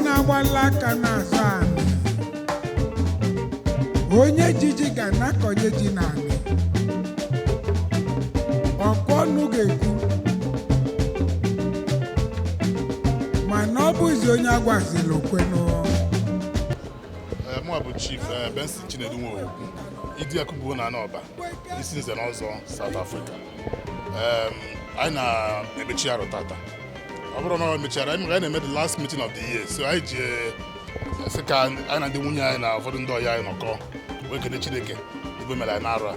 Na-agbala aka n'azụ anị, onye jiji ga na-akọnye ji n'anị. Ọkụ ọnụ ga-ekwu, mana ọ bụzi onye agwazila okwenụ. Mụnwa bụ Chief Benson Chinedu Nwokwu, Idi Akubuo na Ọba, isi nze na ọzọ South Africa. Anyị na-emechi arụ tata. Ọ bụrụ na ọ mechara anyị na-eme the last meeting of the year, so anyị ji sị ka anyị na ndị nwunye anyị na ụfọdụ ndị ọyị anyị nọkọ wee kene Chineke ibe mere anyị n'arụ a,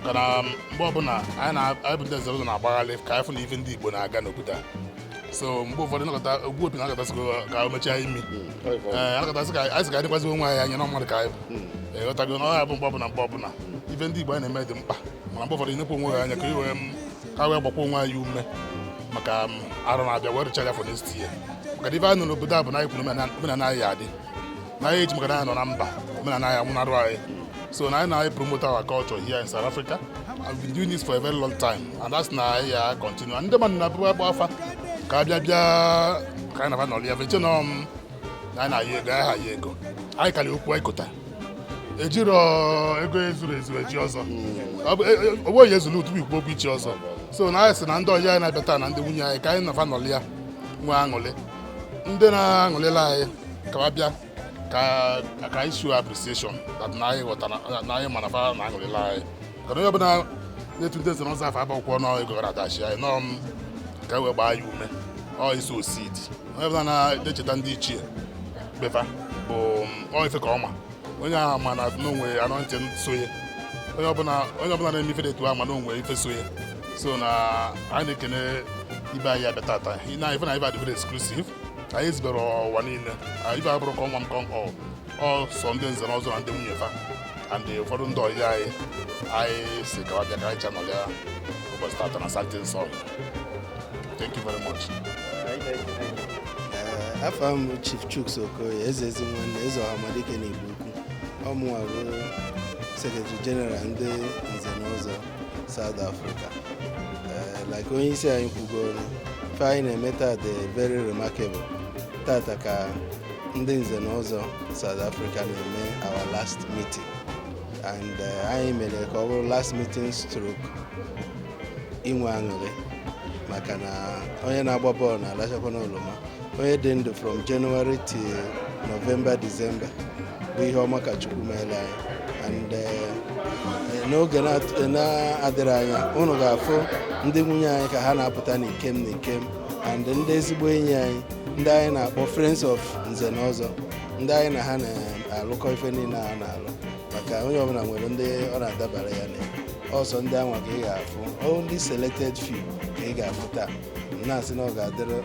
maka na mgbe ọbụla anyị bụ ndị nze ọzọ na-agbagharị ka anyị fụ na ife ndị Igbo na-aga n'obodo a. So mgbe ụfọdụ nakọta ogbu opi na-akọtasị ka o mechaa imi. Ee, anakọtasị ka anyị sị ka anyị dịkwazị onwe anyị anya na mmadụ ka anyị bụ. Ịghọtago na ọ ya bụ mgbe ọbụla ife ndị Igbo anyị na-eme dị mkpa, mana mgbe ụfọdụ ịnekwa onwe ha anya ka iwee ka wee gbakwa onwe anyị ume maka arụ na-abịa wee rụcha ya for next year, maka na ife anyị nọ n'obodo a bụ na anyị kwuru omenala anyị ya adị, na anyị eji maka na anyị nọ na mba, omenala anyị anwụnarụ anyị. So na anyị na-anyị promote our culture here in South Africa. I've been doing this for a very long time and that's na anyị ya continue. Ndị mmadụ na-abụ agba afa ka abịa bịa ka anyị na-aba nọrọ ya feche nọ m na anyị na-ayọ ego, anyị ha ego anyị karịa okwu anyị kota ejiro ego ezuru ezu eji ọzọ. Ọ bụghị ezulu tupu ikwu okwu ichi ọzọ. So na anyị sị na ndị ọyị anyị na-abịa taa na ndị nwunye anyị, ka anyị nafa nọrọ ya nwee aṅụrị. Ndị na-aṅụrịla anyị ka ha bịa ka anyị show appreciation that na anyị ghọtara na anyị ma na fa na-aṅụrịla anyị, ka na onye ọbụla na-etu ndị eze n'ọzọ afọ agbakkwọ nọ ego gara adachi anyị nọ m ka e wee gbaa ya ume. Ọ isi osidi onye ọbụla na-echeta ndị ichie befa bụ ọ ife ka ọma onye ahụ ma na n'onwe anointing soye onye ọbụla na-eme ife dị etu ahụ ma n'onwe ife soye. So na anyị na-ekene ibe anyị abịa tata na ife na ife adị very exclusive. Anyị ezibere ụwa niile. Ife abụrụ ka ọnwa m ka ọ sọ ndị nze na ọzọ na ndị nwunye fa and ụfọdụ ndị ọyị anyị. Anyị si ka ọ bịa ka anyị channel ya ụbọchị tata na Sandton Sun. Thank you very much. Ee, afa m bụ Chief Chuks Okoye, eze ezi nwanne eze Ọhamadike na Igbo Ukwu. Ọmụnwa bụ Secretary General ndị nze na ọzọ South Africa. Ee, like onye isi anyị kwugoro, ife anyị na-eme taa dị very remarkable. Tata ka ndị nze na ọzọ South Africa na-eme our last meeting, and anyị mere ka ọ bụrụ last meeting stroke inwe aṅụrị, maka na onye na-agba bọọlụ na-alachakwa n'oroma. Onye dị ndụ from January till November, December bụ ihe ọma ka Chukwu meere anyị. And n'oge na-adịrị anya, unu ga-afụ ndị nwunye anyị ka ha na-apụta n'ikem n'ikem, and ndị ezigbo enyi anyị, ndị anyị na-akpọ Friends of Nze na Ọzọ, ndị anyị na ha na-alụkọ ife niile a na-alụ, maka onye ọbụla nwere ndị ọ na-adabara ya na ọsọ. Ndị anwa ka ị ga-afụ, only selected few ka ị ga-afụ taa. M na-asị na ọ ga-adịrị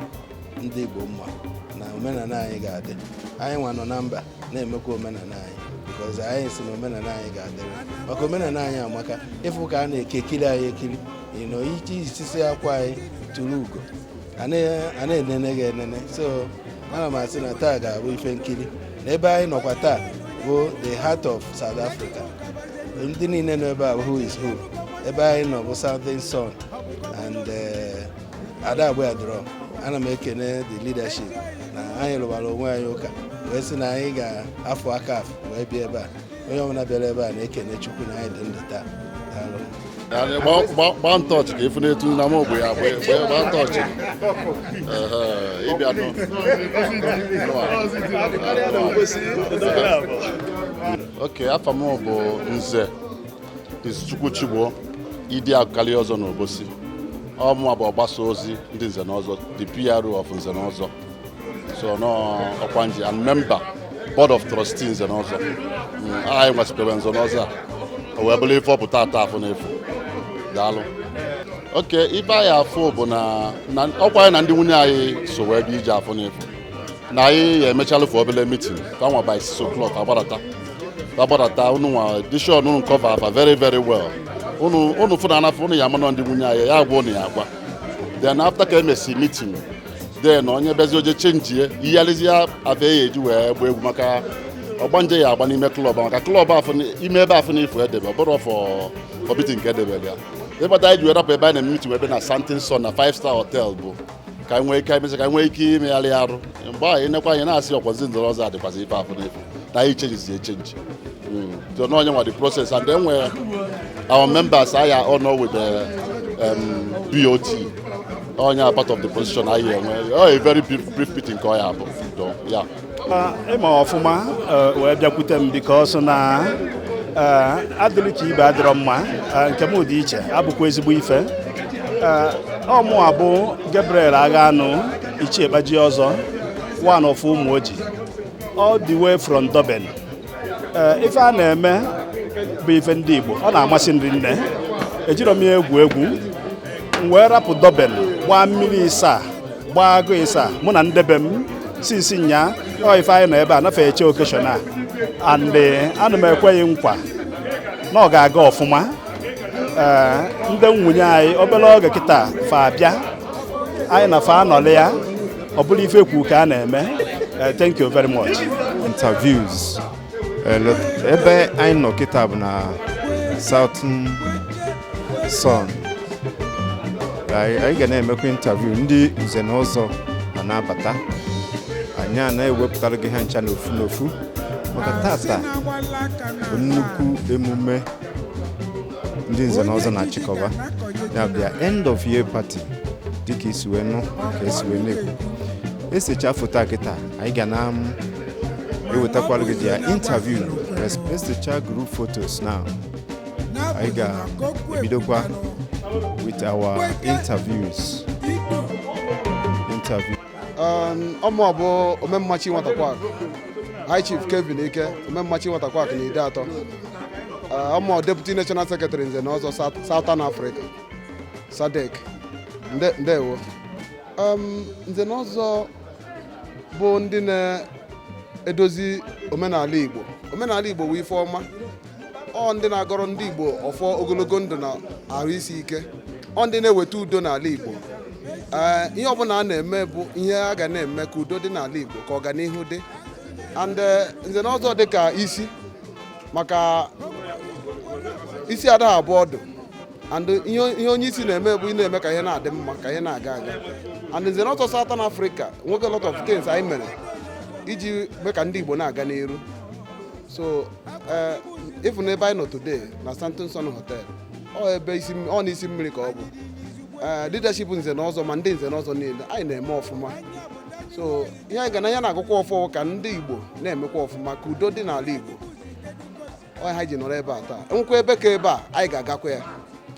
ndị Igbo mma na omenala anyị ga-adị. Anyị nwa nọ na mba na-emekwa omenala anyị, because anyị si na omenala anyị ga-adịrị, maka omenala anyị amaka. Ịfụ ka a na-eke ekiri anyị ekiri ịnọ iji isisi akwa anyị tụrụ ugo a na-enene gị enene. So ana m asị na taa ga-abụ ife nkiri, na ebe anyị nọkwa taa bụ the heart of South Africa. Ndị niile nọ ebe a bụ who is who. Ebe anyị nọ bụ Southern Sun and ada agba. Ana m ekene the leadership na anyị rụbara onwe anyị ụka wee sị na anyị ga-afụ aka afụ wee bịa ebe a. Onye ọbụla bịara ebe a na-ekene Chukwu na anyị dị ndụ taa. Daalụ. Gbaa ntọọchị ka efu n'etu na m ogbe ya gbaa ntọọchị. Ehe, ịbịa nụ. Ok, afa m bụ Nze Izuchukwu Chigbo, Idi Akali ọzọ n'Obosi. Ọ mụnwa bụ ọgbasa ozi ndị nze na ọzọ, the PRO of nze na ọzọ. So nọ ọkwa nji and member board of trustee nze na ọzọ. Anyị nwesikwara nze na ọzọ a o wee bụrụ ife ọpụta atọ afọ n'efu. Daalụ. Ok, ibe anyị afụ bụ na ọkwa anyị na ndị nwunye anyị so wee bịa ije afọ n'efu, na anyị ya emechalụ obele meeting ka nwa by 6 o'clock agbadata. Unu nwa dishon unu cover afa very very well. Unu fụ na anafụ unu ya ama nọ ndị nwunye anyị ya agwa unu ya agwa. Then after ka emesi meeting, then onye bịazi oje chenjie iyalizi ya afa ya eji wee gba egwu, maka ọgbanje ya agba n'ime club, maka club afụ ime ebe afụ na ifu edebe ọ bụrụ for meeting nke edebere ya. Ịkpata anyị ji wee rapụ ebe anyị na-eme meeting wee bịa na Sandton Sun na five star hotel bụ ka Ka anyị nwee ike emesịa, ka anyị nwee ike imegharị arụ. Mgbe ahụ ịnekwa anyị na-asị ọkwazi nzere ọzọ adịkwazị ife afụ n'efu na anyị change echange. So n'onye nwa the process, and then we our members aya honor with the BOT onye a part of the position anyị enwe. Oh, a very brief, brief meeting ka ọ ya bụ. So, yeah. Ịma ọfụma wee bịakwute m because na adịrị ka ibe adịrọ mma. Nke m dị iche, abụkwa ezigbo ife. Ọ mụ abụ Gabriel Aghanụ, Ichie Kpaji Ọzọ, one of ụmụ oji, all the way from Durban. Ife a na-eme bụ ife ndị Igbo, ọ na-amasị nri nne, ejiro m ya egwu egwu. M wee rapụ Durban, gbaa mmiri ịsaa, gbaa agụ ịsaa, mụ na ndebe m sinsi nya ọ ife anyị nọ ebe a nafe eche occasion a, and ana m ekweghị nkwa na ọ ga-aga ọfụma. Ee, ndị nwunye anyị, obere oge kịta fa abịa, anyị na fa anọlị ya, ọ bụrụ ife kwu ka a na-eme. Thank you very much. Interviews. Ebe anyị nọ kịta bụ na Southern Sun. Anyị ga na-emekwa interview ndị nze na ọzọ na na-abata. Anyị a na-ewepụtara gị ha ncha n'ofu n'ofu, maka tata bụ nnukwu emume ndị nze na ọzọ na-achịkọba ya bịa, end of year party. Dịka isi wee nụ ka esi wee na-ekwu, esecha foto a kịta, anyị ga na ewetakwara gị their interview. Esecha group photos now, anyị ga-ebidokwa with our interviews, interview. Ọmụ bụ Omemmachi Nwatakwak, High Chief Kevin Ike, Omemmachi Nwatakwak na ide atọ. Ọmụ Deputy National Secretary Nze na Ọzọ Southern Africa SADC. Ndewo. Nze na Ọzọ bụ ndị na-edozi omenala Igbo. Omenala Igbo bụ ife ọma. Ọ ndị na-agọrọ ndị Igbo ọfọ ogologo ndụ na arụ isi ike. Ọ ndị na-eweta udo n'ala Igbo. Ee, ihe ọbụla a na-eme bụ ihe a ga na-eme ka udo dị n'ala Igbo, ka ọganihu dị. And nze na ọzọ dị ka isi, maka isi ada abụọ ọdụ, and ihe onye isi na-eme bụ ị na-eme ka ihe na-adị mma, ka ihe na-aga aga. And nze na ọzọ Southern Africa nwoke, lot of things anyị mere iji mee ka ndị Igbo na-aga n'iru. So ịfụ na ebe anyị nọ today na Sandton Sun Hotel, ọ ebe isi ọ na isi mmiri ka ọ bụ. Ee, leadership nze na ọzọ, ma ndị nze na ọzọ niile, anyị na-eme ọfụma. So ihe anyị ga na ya na-agụkwa ọfọ ka ndị Igbo na-emekwa ọfụma, ka udo dị n'ala Igbo. Ọ ha ji nọrọ ebe a taa, enwekwa ebe ka ebe a anyị ga-agakwa ya,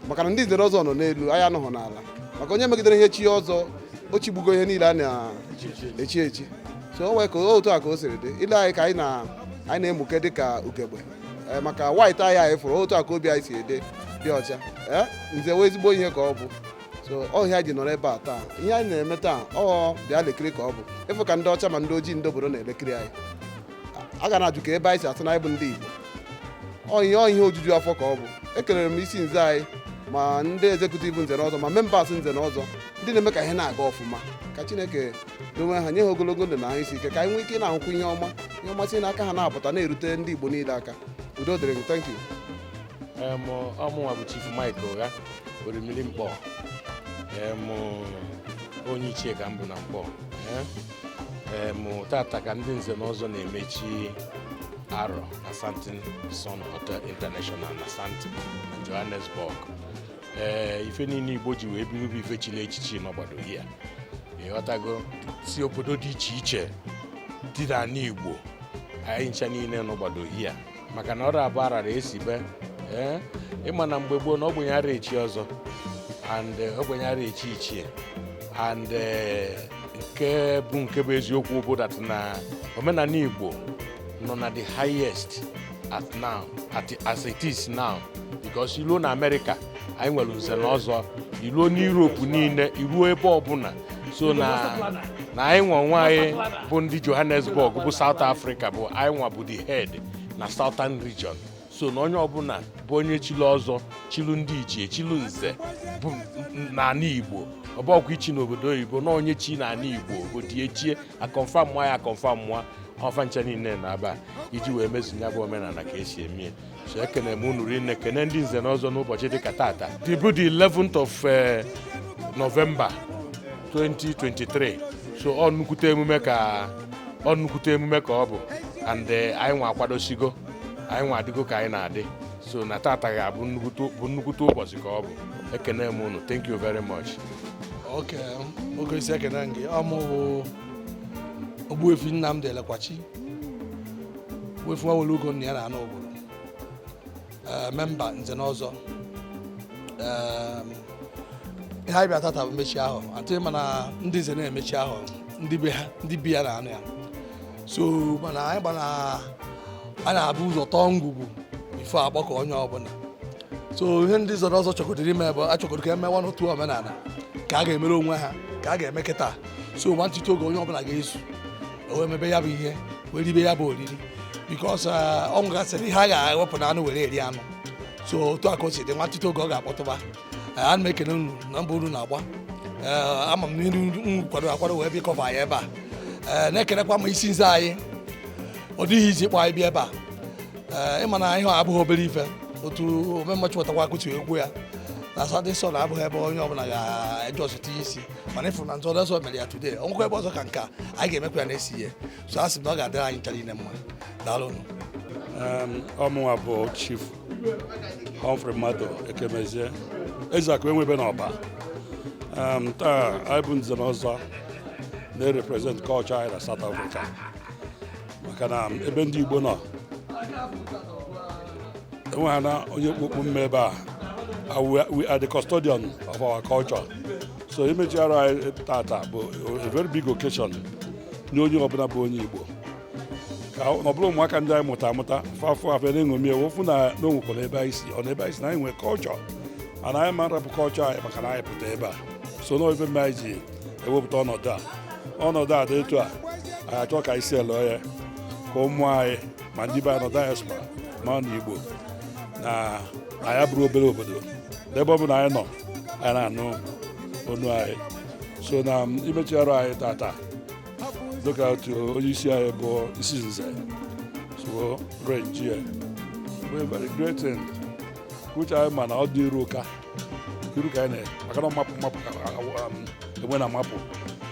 maka na ndị nze na ọzọ nọ n'elu, anyị anọghị n'ala, maka onye megidere ihe chi ọzọ, o chigbugo ihe niile a na-echi echi. So o wee ka otu a ka o siri dị ile anyị, ka anyị na anyị na-emuke dị ka ugegbe. Ee, maka white anyị anyị fụrụ otu a ka obi anyị si ede dị ọcha. Ee, nze wee ezigbo ihe ka ọ bụ. So ọhịa ji nọrọ ebe a taa, ihe anyị na-eme taa, ọ bịa lekiri ka ọ bụ ịfụ ka ndị ọcha ma ndị ojii, ndị obodo na-elekiri anyị, a ga na-ajụ ka ebe anyị si asị na anyị bụ ndị Igbo. Ọ ihe ojuju afọ ka ọ bụ. Ekelere m isi nze anyị, ma ndị executive nze na ọzọ, ma members nze na ọzọ, ndị na-eme ka ihe na-aga ọfụma. Ka Chineke dowe ha, nye ha ogologo ndụ na ahụ isi ike, ka anyị nwee ike ị na-ahụkwa ihe ọma, ihe ọma si n'aka ha na-apụta, na-erute ndị Igbo niile aka. Udo dịrị gị. Thank you. Ọmụnwa bụ Chief Mike Ụgha, Orimiri Mkpọ. Onye ichie ka m bụ na Mkpọ. Tata ka ndị nze na ọzọ na-emechi arọ na Sandton Sun Hotel International na Sandton na Johannesburg. Ee, ife niile Igbo ji wee biri bụ ife chiri echichi n'ọgbado ya, ịghọtago, si obodo dị iche iche dị n'ala Igbo, anyị ncha niile n'ọgbado hia, maka na ọrụ abụọ arara esi be. Ee, ịma na mgbe gboo na ogbenye ara echi ọzọ, and ogbenye ara echi ichie, and nke bụ eziokwu bụ that na omenala Igbo nọ na the highest at now, as it is now, because iluo na Amerịka, anyị nwere nze na ọzọ. Iluo n'Europe niile, iruo ebe ọbụla. So na anyị nwa onwe anyị bụ ndị Johannesburg, bụ South Africa, bụ anyị nwa bụ the head na Southern region. So na onye ọbụla bụ onye chilu ọzọ, chilu ndị ichie, chilu nze bụ n'ala Igbo, ọbọkwa ichi n'obodo oyibo, na onye chi n'ala Igbo odi echie aconfirm mụa ya, aconfirm mụa ọfa ncha niile na-aba iji wee mezu ya bụ omenala ka esi eme ya. So ekene m unu rinne, kene ndị nze na ọzọ n'ụbọchị dịka tata dị bụ the 11th of November. 2023. So ọ nnukwute emume ka ọ nnukwute emume ka ọ bụ, and anyị nwa akwadosigo, anyị nwa adịgo ka anyị na-adị. So na tata ga-abụ nnukwute, bụ nnukwute ụbọchị ka ọ bụ. Ekene m unu, thank you very much. Oke oge isi, ekene gị. Ọmụ bụ Ogbuefi Nnamdi Elekwachi, Ogbuefi nwa were ugo nna ya na anụ obodo, member nze na ọzọ. Ihe anyị bịa tata bụ mmechi ahụ antị, mana ndị nze na-emechi ahụ, ndị be ha, ndị bi ya na anụ ya. So mana anyị gbana a na-abụ ụzọ tọọ ngwugwu ifo agbakọ onye ọbụla. So ihe ndị zọrọ ọzọ chọgodiri ime bụ achọgodo ka emewa n'otu omenala ka a ga-emere onwe ha, ka a ga-eme kịta. So nwantịtị oge onye ọbụla ga-ezu o wee mebe ya bụ ihe, wee ribe ya bụ oriri, because ọ nwegasịrị ihe a ga-ewepụ na anụ were eri anụ. So otu a ka o si dị. Nwantịtị oge ọ ga-akpọtụba. Ana m ekene unu na mbọ unu na-agba. Ama m n'iru unu kwado akwado wee bịa cover anyị ebe a. Na-ekenekwa m isi nze anyị. Ọ dịghị izi ịkpọ anyị bịa ebe a. Ịma na ihe a abụghị obere ife. Otu omemmachi wetakwa akụtu egwu ya na Sunday Sun abụghị ebe onye ọbụla ga-eje ọzọ tinye isi, mana ịfụ na nzọ ọzọ mere ya today. Ọ nwekwa ebe ọzọ ka nke a anyị ga-emekwa ya na-esi ihe. So a sị m na ọ ga-adịrị anyị ncha niile mma. Daalụnụ. Ọmụnwa bụ Chief Humphrey Mmadụ Ekemezie, Ezeakụ enwebe n'ọba. Taa anyị bụ nze na ọzọ na-represent culture anyị na South Africa, maka na ebe ndị Igbo nọ enweghị na onye kpukpu mma ebe a. We are the custodian of our culture, so imechi arụ anyị tata bụ a very big occasion nye onye ọbụla bụ onye Igbo, ka ọ bụrụ ụmụaka ndị anyị mụta amụta afọ afọ na-eṅomi ewu fụ na o nwekwara ebe anyị si, ọ na ebe anyị si na anyị nwere culture, mana anyị ma nrapụ culture anyị maka na anyị pụta ebe a. So na ebe mme anyị ji ewepụta ọnọdụ a, ọnọdụ a dị etu a, anyị achọ ka anyị si ele ya, ka ụmụ anyị ma ndị be anyị nọ diaspora ma na Igbo na na ya bụrụ obere obodo n'ebe ọ bụla anyị nọ, anyị na-anụ onu anyị. So na imechi ọrụ anyị tata, dịka otu onye isi anyị bụ isi nze so range ya bụ a very great thing, which anyị ma na ọ dị iru ụka iru ka anyị na maka na mapụ mapụ ka enwe na mapụ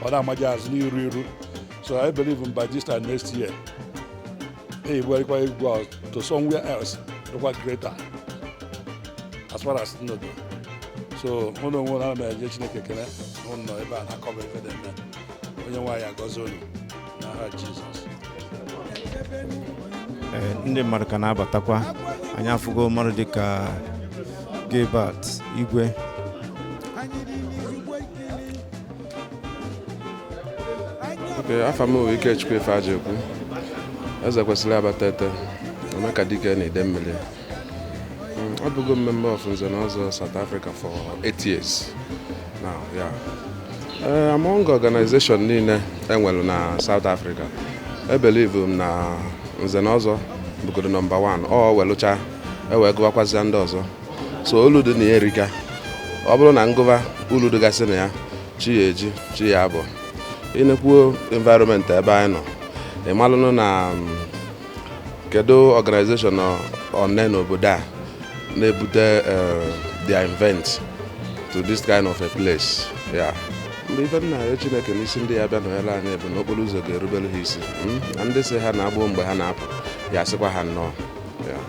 ọ na-amaji azụ n'iru iru. So I believe in by this time next year eyibugharịkwa egwu a to somewhere else dịkwa greater as far as nnodo. So mụ na onwe na ana m enye Chineke ekele na ụnụ nọ ebe a na-akọba ife na-eme. Onye nwaanyị agọzi unu n'aha Jizọs. Ee, ndị mmadụ ka na-abatakwa. Anyị afụgo mmadụ dịka Gilbert Igwe. Okay, afa m bụ Ikechukwu Ifeajikwu, eze kwesịrị abata ete Omeka Dike na Idemmili. Ọ bụgo member of Nze na Ọzọ South Africa for 8 years now, yeah. Among organization niile enwere na South Africa, e believe m na Nze na Ọzọ bụgodo number one. Ọ welụcha ewee gụwakwazịa ndị ọzọ. So olu dị na ya erika. Ọ bụrụ na ngụva ulu dịgasị na ya, chi ya eji chi ya abụ ịnekwuo environment ebe anyị nọ, ị malụnụ na kedu organization one n'obodo a na-ebute their event to this kind of a place, yeah. Mgbe ife nna ya Chineke n'isi ndị ya bịa nọnyere anyị bụ na okporo ụzọ ga-erubere ha isi, na ndị si ha na-agbụ mgbe ha na-apụ ya sịkwa ha nnọọ, yeah.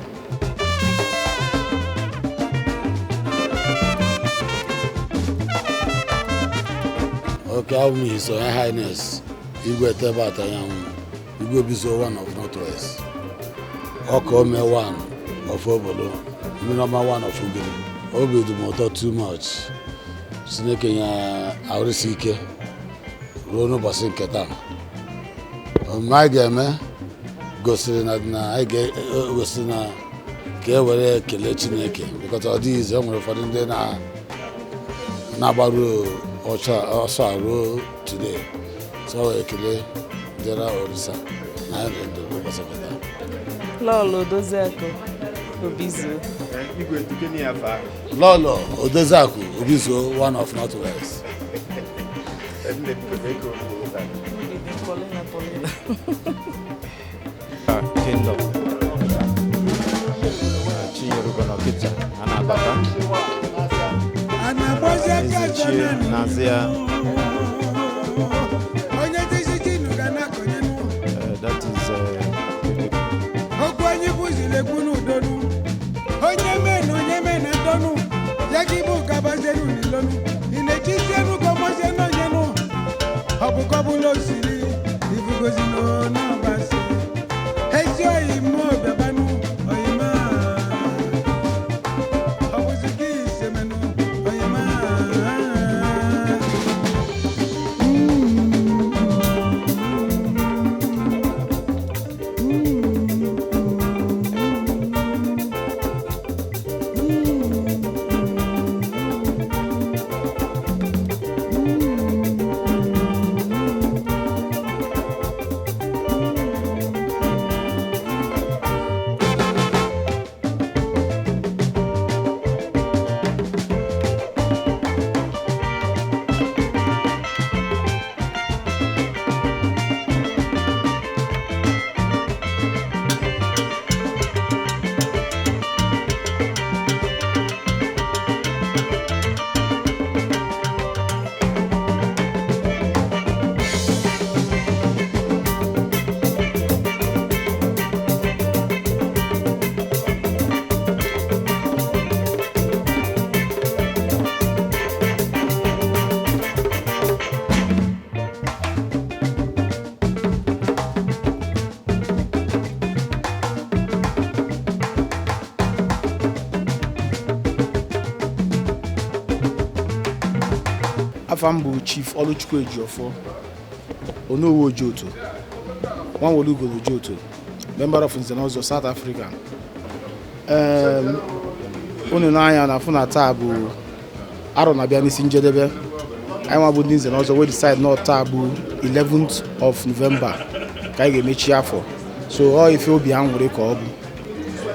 Okay, abụ m His Royal Highness Igwe Tebat Anyanwụ, Igwe Obizo one of North West, Ọka Ome one of Obodo, Mmiri one of Ugiri. Obi dị m ụtọ too much. Chineke nye arụsị ike ruo n'ụbọchị nke taa. Omume anyị ga-eme gosiri na anyị ga-egosiri na ka e were kelee Chineke, because ọ dịghị izu e nwere ụfọdụ ndị na-agbaru ọsọ a ruo today. So ekele dịra Olisa na anyị dị ndụ n'ụbọchị nke taa. Lọlọ Odoziakụ Obizuo. Igwe dukene ya fa. Lọlọ Odoziakụ Obizuo one of North West. Paulina, Paulina. Kingdom. Chinyere Nọkịta a na-abata. A na-agbazi aka Ezichie azọ. na-azị ya. ọzọnụ ị na-echizi enu ka ọmọzie n'onyenụ ọ bụ kọbụla osiri ifugozi n'ọbasi ezi oyi mụ bịabanụ oyima ọ bụzi gị isemenụ oyima. Afa m bụ Chief Oluchukwu Ejiofor, Onowu Ojoto, Nwanwolugolo Ojoto, member of Nze na Ọzọ South Africa. Unu n'anya na afụ na taa bụ arọ na-abịa n'isi njedebe. Anyị nwa bụ ndị Nze na Ọzọ we decide na taa bụ 11th of November ka anyị ga-emechi afọ. So ọ ife obi aṅụrị ka ọ bụ.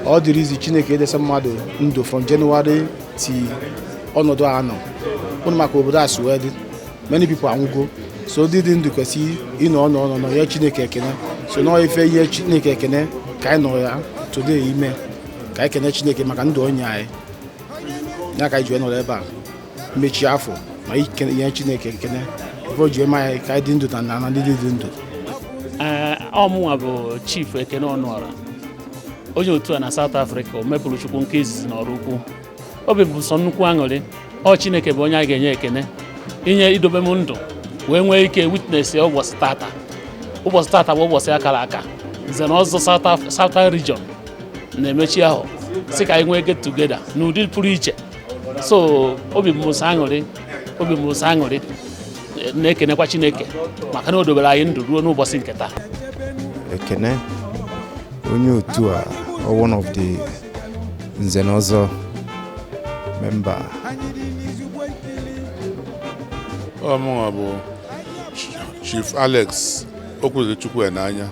Ọ dịrị izi Chineke edesa mmadụ ndụ from January till ọnọdụ a nọ. Unu maka obodo a si wee dị, many people anwụgo, so ndị dị ndụ kwesịrị ịnọ ọnọ ọnọ nọ nye Chineke ekene. So nọọ ife ihe Chineke ekene ka anyị nọ ya today ime ka anyị kene Chineke maka ndụ onye anyị ya ka anyị ji wee nọrọ ebe a mechie afọ ma nye Chineke ekene ife o ji eme anyị ka anyị dị ndụ na na ndị dị ndụ. Ọmụnwa bụ Chief Ekene Ọnụọra, onye otu a na South Africa. O mepụrụ Chukwu nke izizi n'ọrụ ukwu. Obi bụ sọ nnukwu aṅụrị. Ọ Chineke bụ onye a ga-enye ekene inye idobe m ndụ wee nwee ike witness ya ụbọchị tata. Ụbọchị tata bụ ụbọchị akara aka. Nze na Ọzọ Southern Region na-emechi ahụ si ka anyị nwee get together n'ụdị pụrụ iche. So obi m sọ aṅụrị, obi m sọ aṅụrị, na-ekenekwa Chineke maka na o dobere anyị ndụ ruo n'ụbọchị nke taa. Ekene onye otu a, one of the Nze na Ọzọ member. Ọmụnwa bụ Chief Alex Okwudilichukwu Enanya,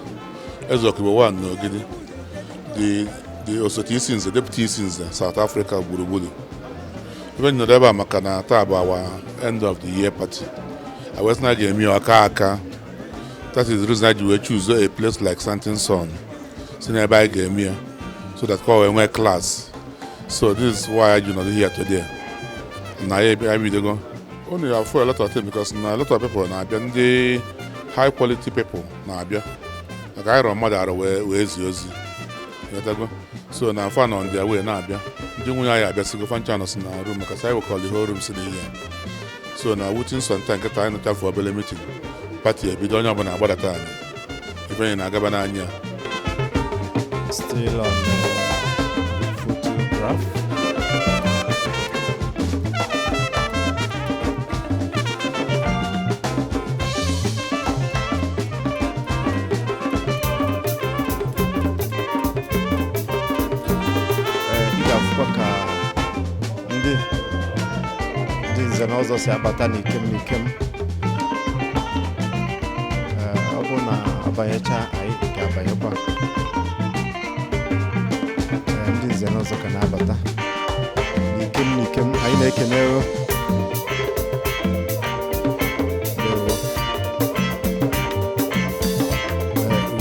Eze Okigbo 1 n'Ogidi, the osote isi nze, deputy isi nze South Africa gburugburu. Ebe nọrọ ebe a maka na taa bụ our end of the year party. I was na ga-eme ọka aka. That is the reason I ji wee choose a place like Sandton Sun si n'ebe anyị ga-eme ya so that ka ọ wee nwee class. So this is why I ji nọrọ here today. Na ya ebidogo. Unu ya afụ a lot of things because na a lot of people na-abịa, ndị high quality people na-abịa maka anyị rọrọ mmadụ arụ wee zie ozi. Ghọtago? So na fa nọ on their way na-abịa. Ndị nwunye anyị abịasịgo fancha nọ si na room maka sị anyị wekọrọ ihe room si n'ihe ya. So na within some time nkịta anyị nọchafu obere meeting, party ebido, onye ọbụla agbadata anyị ife anyị na-agaba n'anya. Still on photograph. Ị ga-afụkwa ka ndị nze na ọzọ si abata n'ikem n'ikem. Ọ bụ na abanyecha anyị ga-abanyekwa. Ndị nze na ọzọ ka na-abata n'ikem n'ikem. Anyị na-ekene o. Ndewo.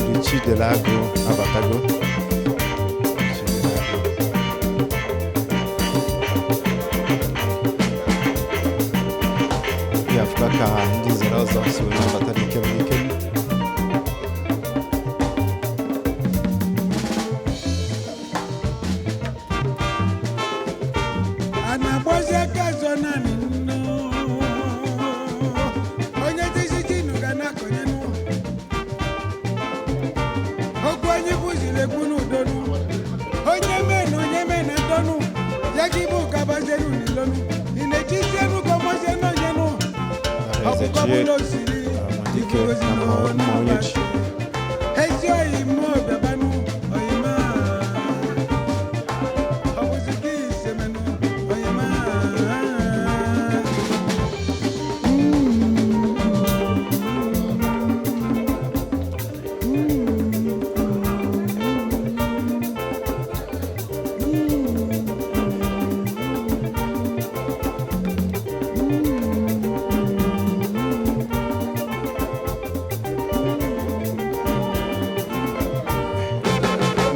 Uri Chidelago abatago. Chidelago. Ị ga-afụkwa ka ndị nze na ọzọ si wee na-abata n'ikem n'ikem. A na-agbazi aka azọ naanị nnu. Yakibu kabazenu nilonu inechizienu kọmọsienu yenu Nara eze chie Ọhamadike na mma onye ji. Ezi oyimo bịabanụ oyima ọ bụzi gị isemenu oyima.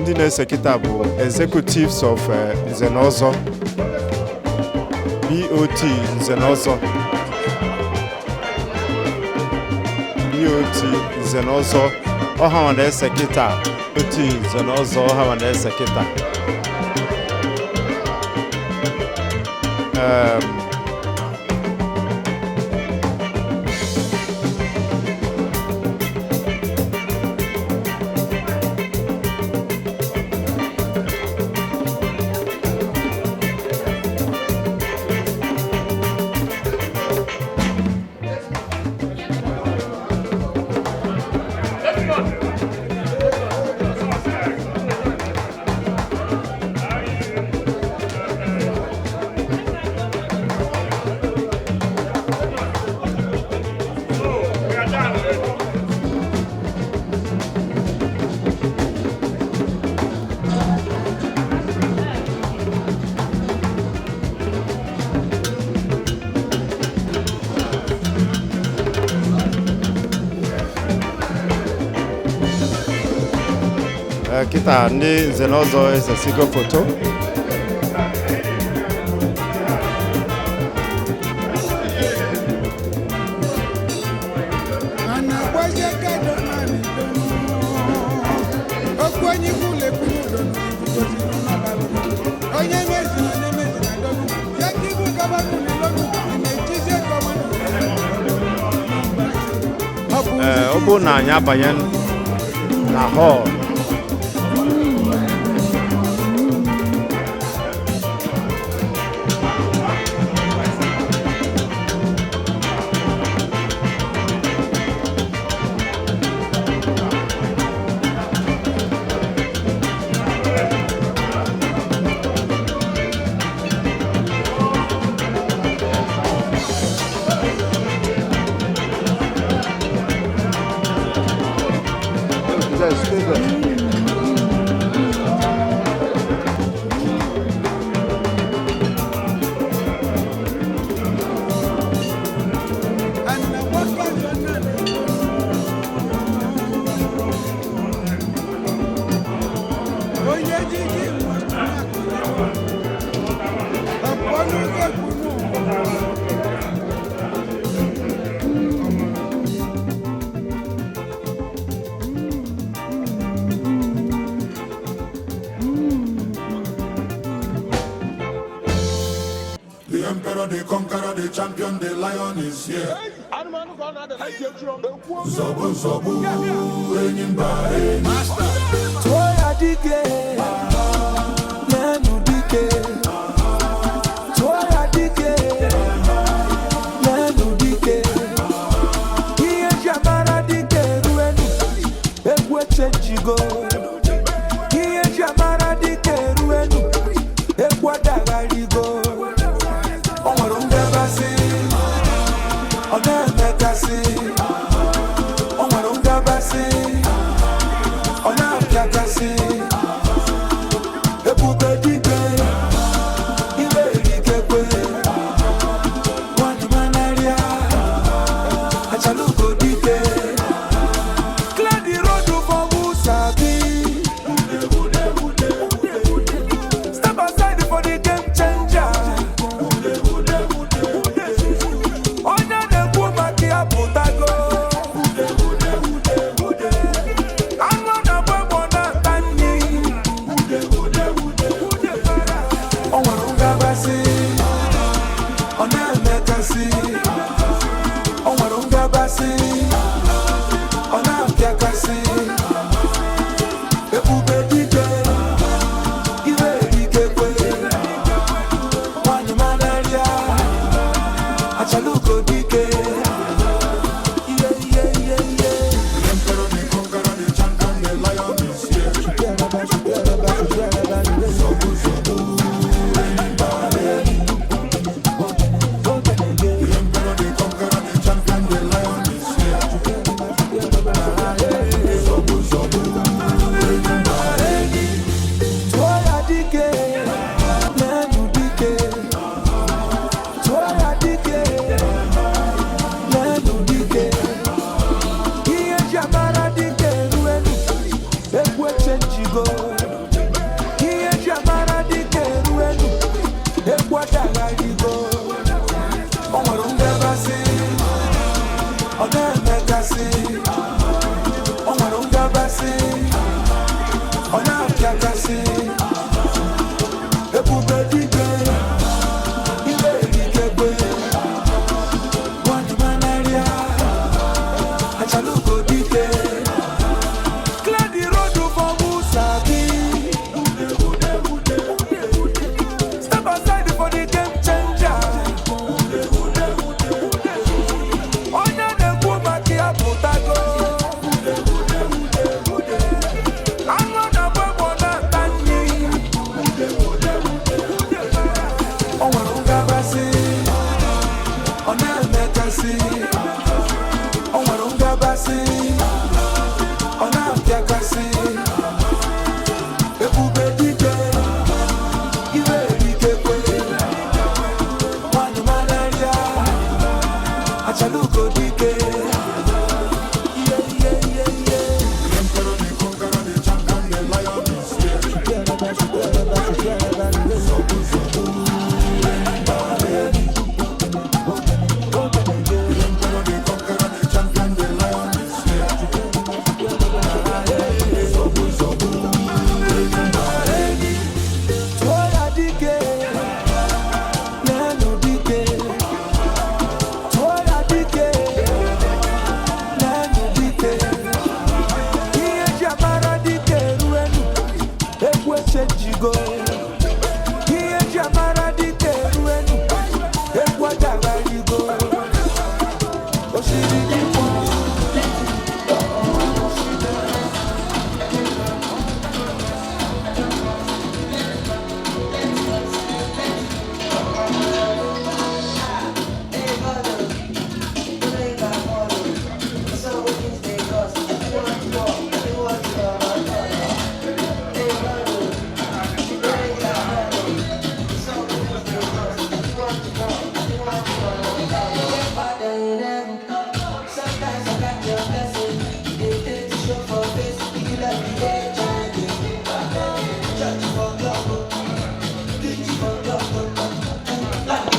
Ndị na-ese kịta bụ executives of Nze na Ọzọ, BOT Nze na Ọzọ, BOT Nze na Ọzọ. Ọha nwa na-ese kịta. BOT Nze na Ọzọ, ọha nwa na-ese kịta. Kịta ndị nze na ọzọ esesigo foto. Ee, ọ bụrụ na anyị abanye na hall, The emperor, the conqueror, the champion, the lion is here. Zobu, zobu, enyimba, enyi. Tụọ ya dike, lenu dike. Tụọ ya dike, lenu dike. Ihe eji amara dike eruenu, egwu echenjigo. Ihe eji amara dike eruenu, egwu adagharigo. O nwere ngabasị, ọ na-emekasị. O nwere ngabasị, ọ na-apịakasị.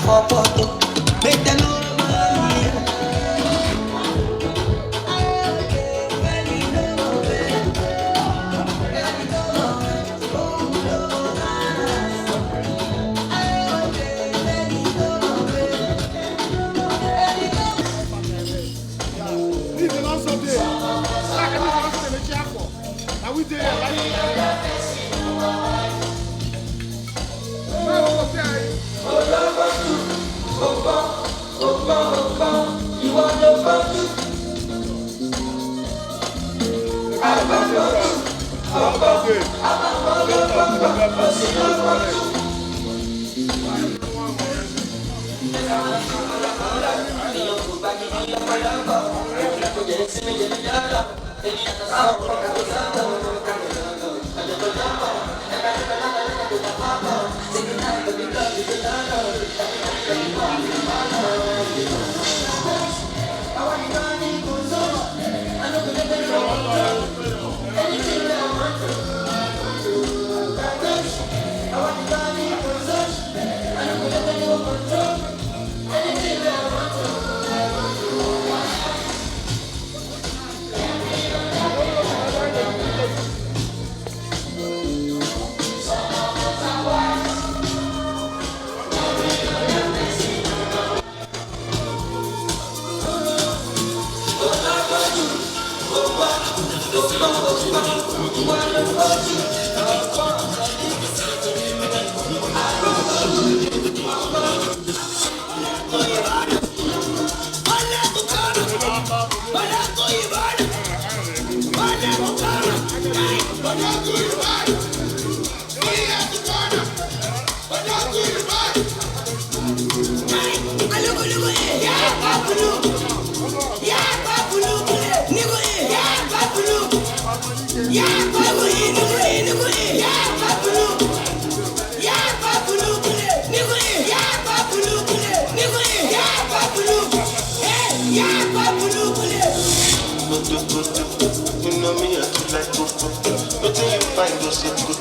For photo. Make them know money. You know me, I too like go. Nothing you find go so good.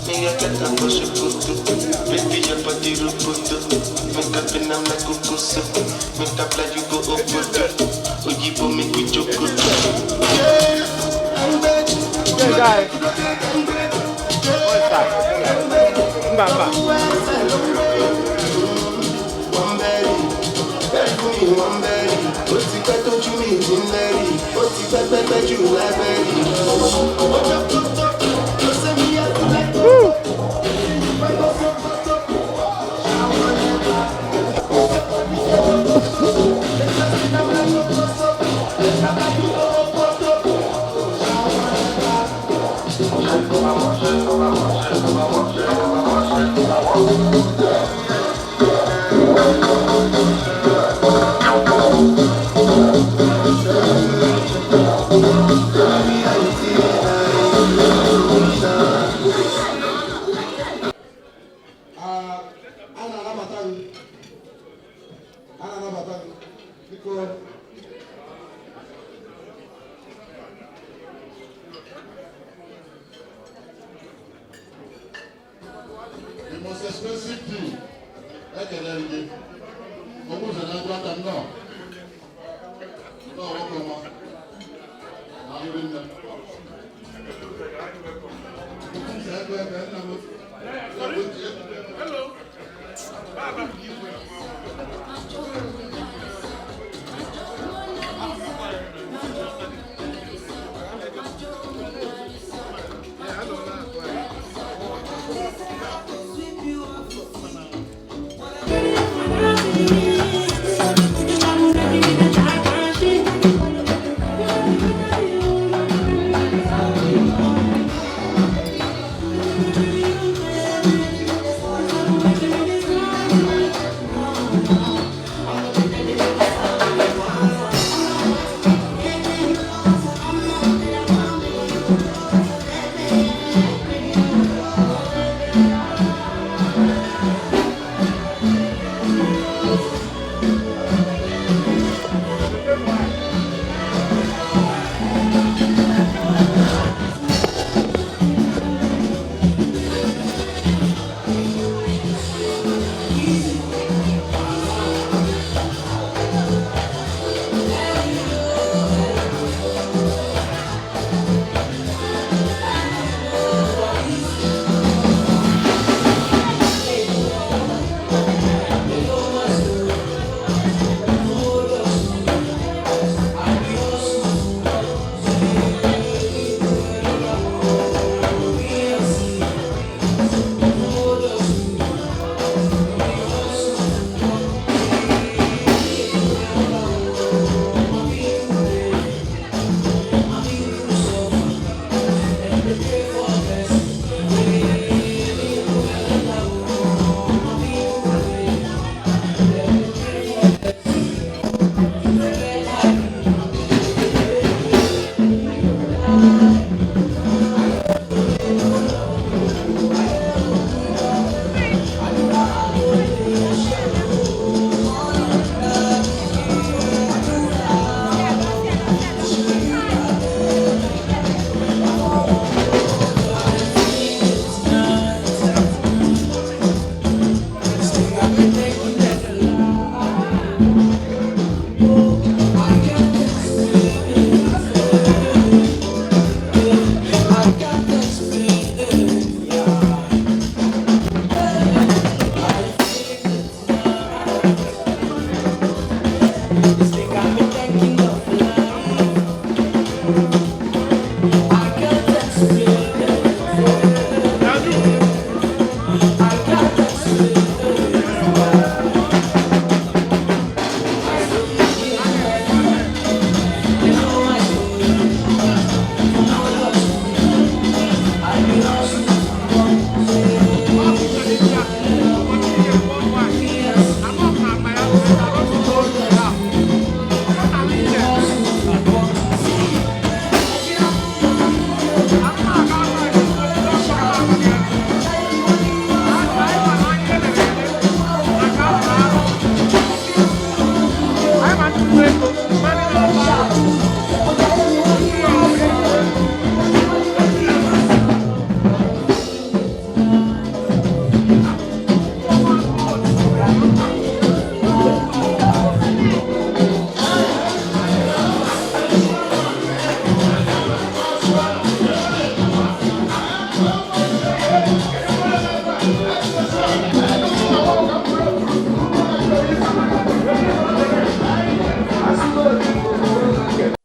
Me, I get a go so good. Baby, your body look good. Make up and I'm like go so. Make up like you go up good. Oh, you go make me joke good. Yeah, guy. What's that? Mba, mba. Ó ti pẹ́ tójú mi ti ń lẹ́rìí, ó ti pẹ́ pẹ́ pẹ́ jù lábẹ́rì. A na-anabata gị, a na-anabata gị, biko. The most expensive tea. Ekele gị. Ọmụzọ na agwata nnọọ. Nnọọ nwoke ọma. Na ahụrụ nne. Ebe ebe nna m. Hello. Baba. Thank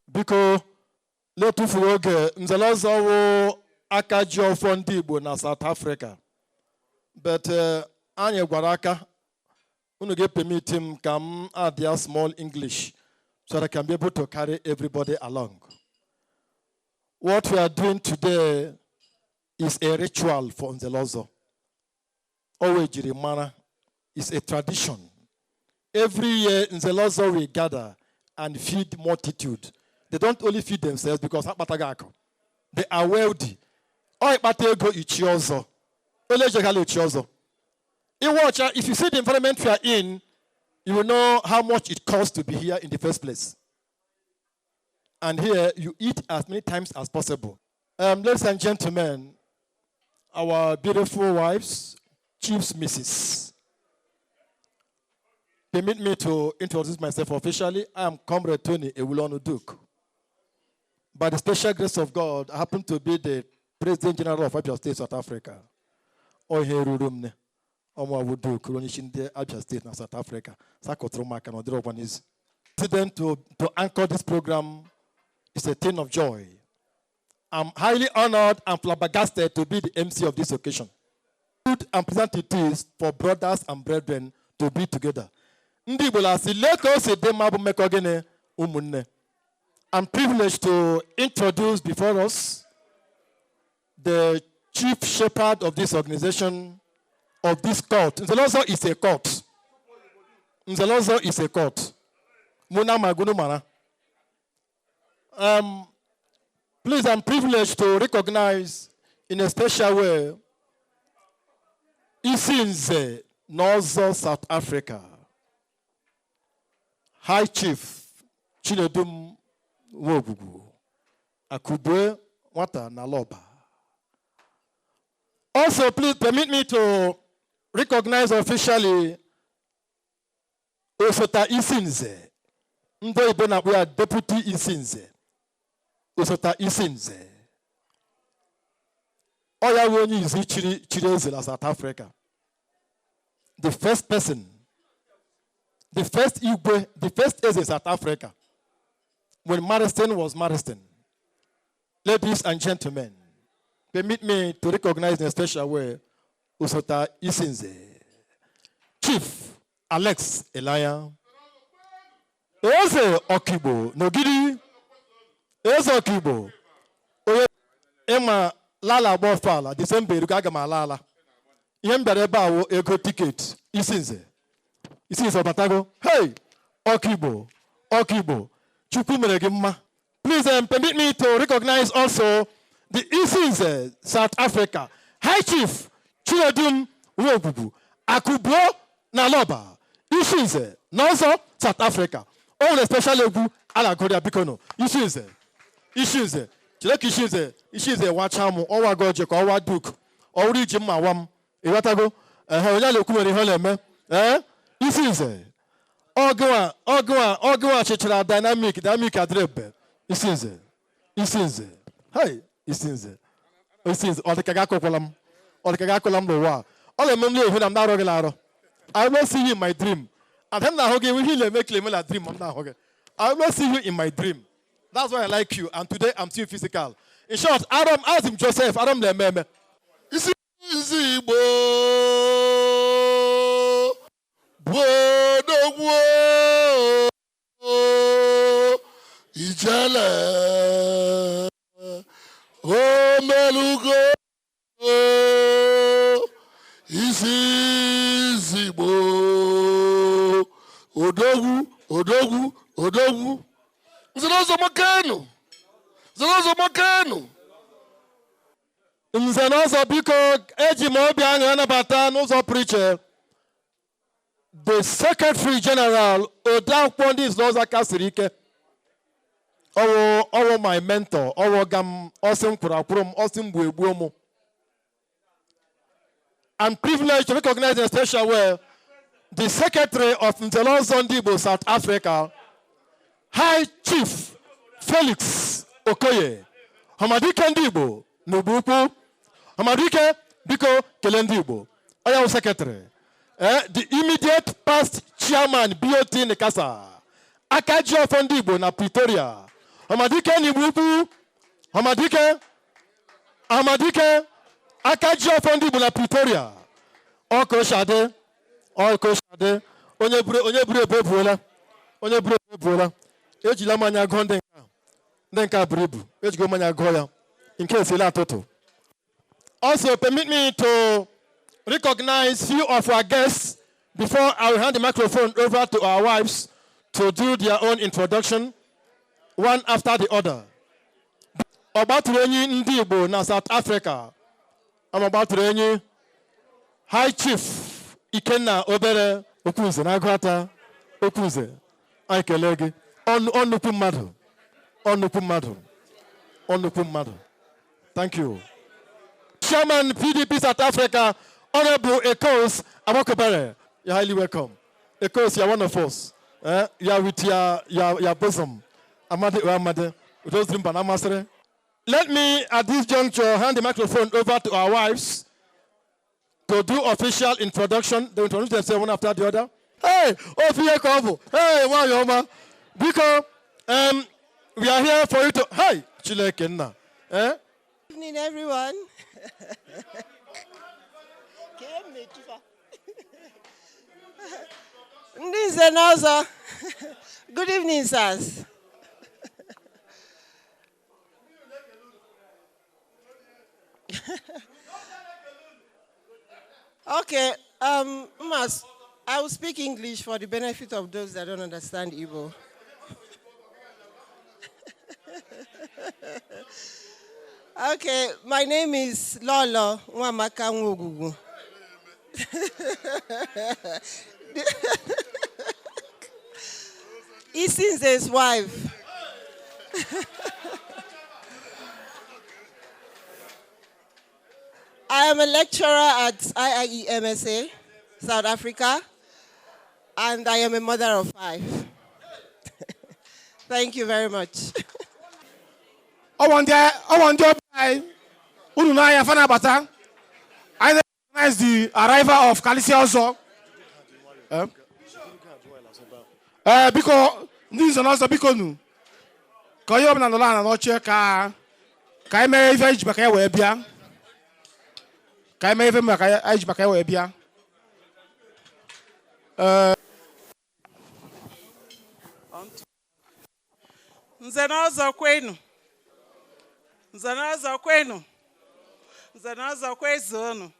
Biko, na-etufughị oge, nze na ọzọ wụ aka ji ọfọ ndị Igbo na South Africa, but anyị gwara aka unu ga-permit m ka m add ya small English so that I can be able to carry everybody along. What we are doing today is a ritual for Nze na Ọzọ. O ejiri mara is a tradition. Every year, Nze na Ọzọ will gather and feed multitude. They don't only feed themselves because ha kpataghị akụ. They are wealthy. Ọ ịkpata ego ichi ọzọ. Ole ejeghala echi ọzọ. Iwe, if you see the environment we are in, you will know how much it costs to be here in the first place. And here, you eat as many times as possible. Ladies and gentlemen, our beautiful wives, chiefs, missus. Permit me to introduce myself officially. I am Comrade Tony Ewulonu Duke. By the special grace of God, I happen to be the President General of Abia State, South Africa. Ohe ruru m ne. Ọmụ awụ Duke, onye isi ndị Abia State na South Africa. Sakọtụrụ m aka na ọ dịrị ọgwa n'izu. President to anchor this program is a thing of joy. I'm highly honored and flabbergasted to be the MC of this occasion. Good and pleasant it is for brothers and brethren to be together. Ndị Igbo na-asị lee ka o si dị mma bụ mmekọ gịnị ụmụnne. I'm privileged to introduce before us the chief shepherd of this organization, of this cult. Nze na Ọzọ is a cult. Nze na Ọzọ is a cult. Muna Magunu Mara. Please, I'm privileged to recognize in a special way Isinze na Ọzọ, South Africa. High Chief Chinedum Nwogwugwu Akubue Nwata na Loba. Also, please permit me to recognize officially Osota Isinze. Ndị oyibo na-akpọ ya Deputy Isinze. Osota Isinze. Ọ ya bụ onye izi chiri chiri eze na South Africa. The first person, the first Igwe, the first eze in South Africa, when Mariston was Mariston. Ladies and gentlemen, permit me to recognize in a special way Osota Isinze, Chief Alex Elaya, Eze Okigbo Nogidi, Eze Okigbo, onye ịma lala agba ọfala Disemba erugo, aga m ala ala. Ihe m bịara ebe a wụ ego ticket Isinze. Isinze ọbatago. Hey, Okigbo, Okigbo, Chukwu mere gị mma. Please permit me to recognize also the Isinze, South Africa, High Chief Chinedum Nwogwugwu, Akubuo na Loba, Isinze, n'ọzọ South Africa. O nwere special egwu a na-agụrụ ya, biko nụ. Isinze, Isinze, chere ka Isinze, Isinze wacha mụ, ọwa gị ọjị ka ọwa Duke, ọ wụrụ iji mma wa m, ịghọtago? Ehe, onye na-ekwu nwere ihe ọ na-eme. Ee, Isinze, ọgụnwa, ọgụnwa, ọgụnwa chịchara dynamic, dynamic adịrị ebe. Isinze, Isinze, hey, Isinze, Isinze, ọ dịka gị akụkwala m, ọ dịka gị akụla m n'ụwa a. Ọ na-eme m na-ehu na m na-arọ gị na-arọ. I will see you in my dream. And m na-ahụ gị ihe ị na-eme ka eme na dream m na-ahụ gị. I will see you in my dream. That's why I like you. And today I'm still physical. In short, Adam, ask him Joseph, Adam na-eme eme. Isi nzi Igbo bụ odogwu ijele omelugo isi nzi Igbo odogwu odogwu odogwu nze na ọzọ makenu, nze na ọzọ makenu. Nze na ọzọ, biko, eji m obi aṅụrị anabata n'ụzọ pụrụ iche the Secretary General, odeakwụkwọ ndị nze na ọzọ aka siri ike, ọwụ ọwụ my mentor, ọwụ ga m ọsị m kwụrụ akwụrụ m ọsị m gbuo egbuo m. I'm privileged to recognize in a special way the Secretary of Nze na Ọzọ Ndị Igbo South Africa, High Chief Felix Okoye Hamadike ndị Igbo n'Ugbo Ukwu. Hamadike, biko kelee ndị Igbo. Onye secretary. The immediate past chairman BOT Nikasa. Aka ji ọfọ ndị Igbo na Pretoria. Ọmadike n'Igbo Ukwu. Ọmadike. Amadike. Aka ji ọfọ ndị Igbo na Pretoria. Ọkụ Shade. Ọkụ Shade. Onye buru ebu ebuola. Onye buru ebu ebuola. Ejila mmanya gụọ ndị nka. Ndị nka buru ibu. Ejigo mmanya gụọ ya. Nke esila atụtụ. Also, permit me to recognize few of our guests before I will hand the microphone over to our wives to do their own introduction, one after the other. Ọgbatụrụ enyi ndị Igbo na South Africa. Ọgbatụrụ enyi High Chief Ikenna Obere Okwunze na Agụata Okwunze. Anyị kelee gị. Ọnukwu mmadụ. Ọnukwu mmadụ. Ọnukwu mmadụ. Thank you. Chairman PDP South Africa, Honorable Ekos Abakobere, you're highly welcome. Ekos, you're one of us. You are with your bosom. Amade Amade. Let me, at this juncture, hand the microphone over to our wives to do official introduction. They introduce themselves one after the other. Hey, Ofie Kobo. Hey, Wayoma. Because we are here for you to. Hey, Chile Kenna. Eh? Good evening, everyone. Ndị nze na ọzọ. Good evening, sirs. Okay, Mas, I will speak English for the benefit of those that don't understand Igbo. Okay, my name is Lolo Nwamaka Nwogugu. Isinze's wife. I am a lecturer at IIEMSA, South Africa, and I am a mother of 5. Thank you very much. Ọwọ ndị ọbịa anyị unu n'anya fa na-abata. Anyị recognize the arrival of Kalisia Ọzọ. Biko ndị nze na ọzọ biko nu ka onye ọbụla nọrọ ala n'oche ka anyị mee ife anyị ji maka ya wee bịa. Ka anyị mee ife maka anyị ji maka ya wee bịa. Nze na ọzọ kwenu. Nze na ọzọ kwenu. Nze na ọzọ kwezuonu.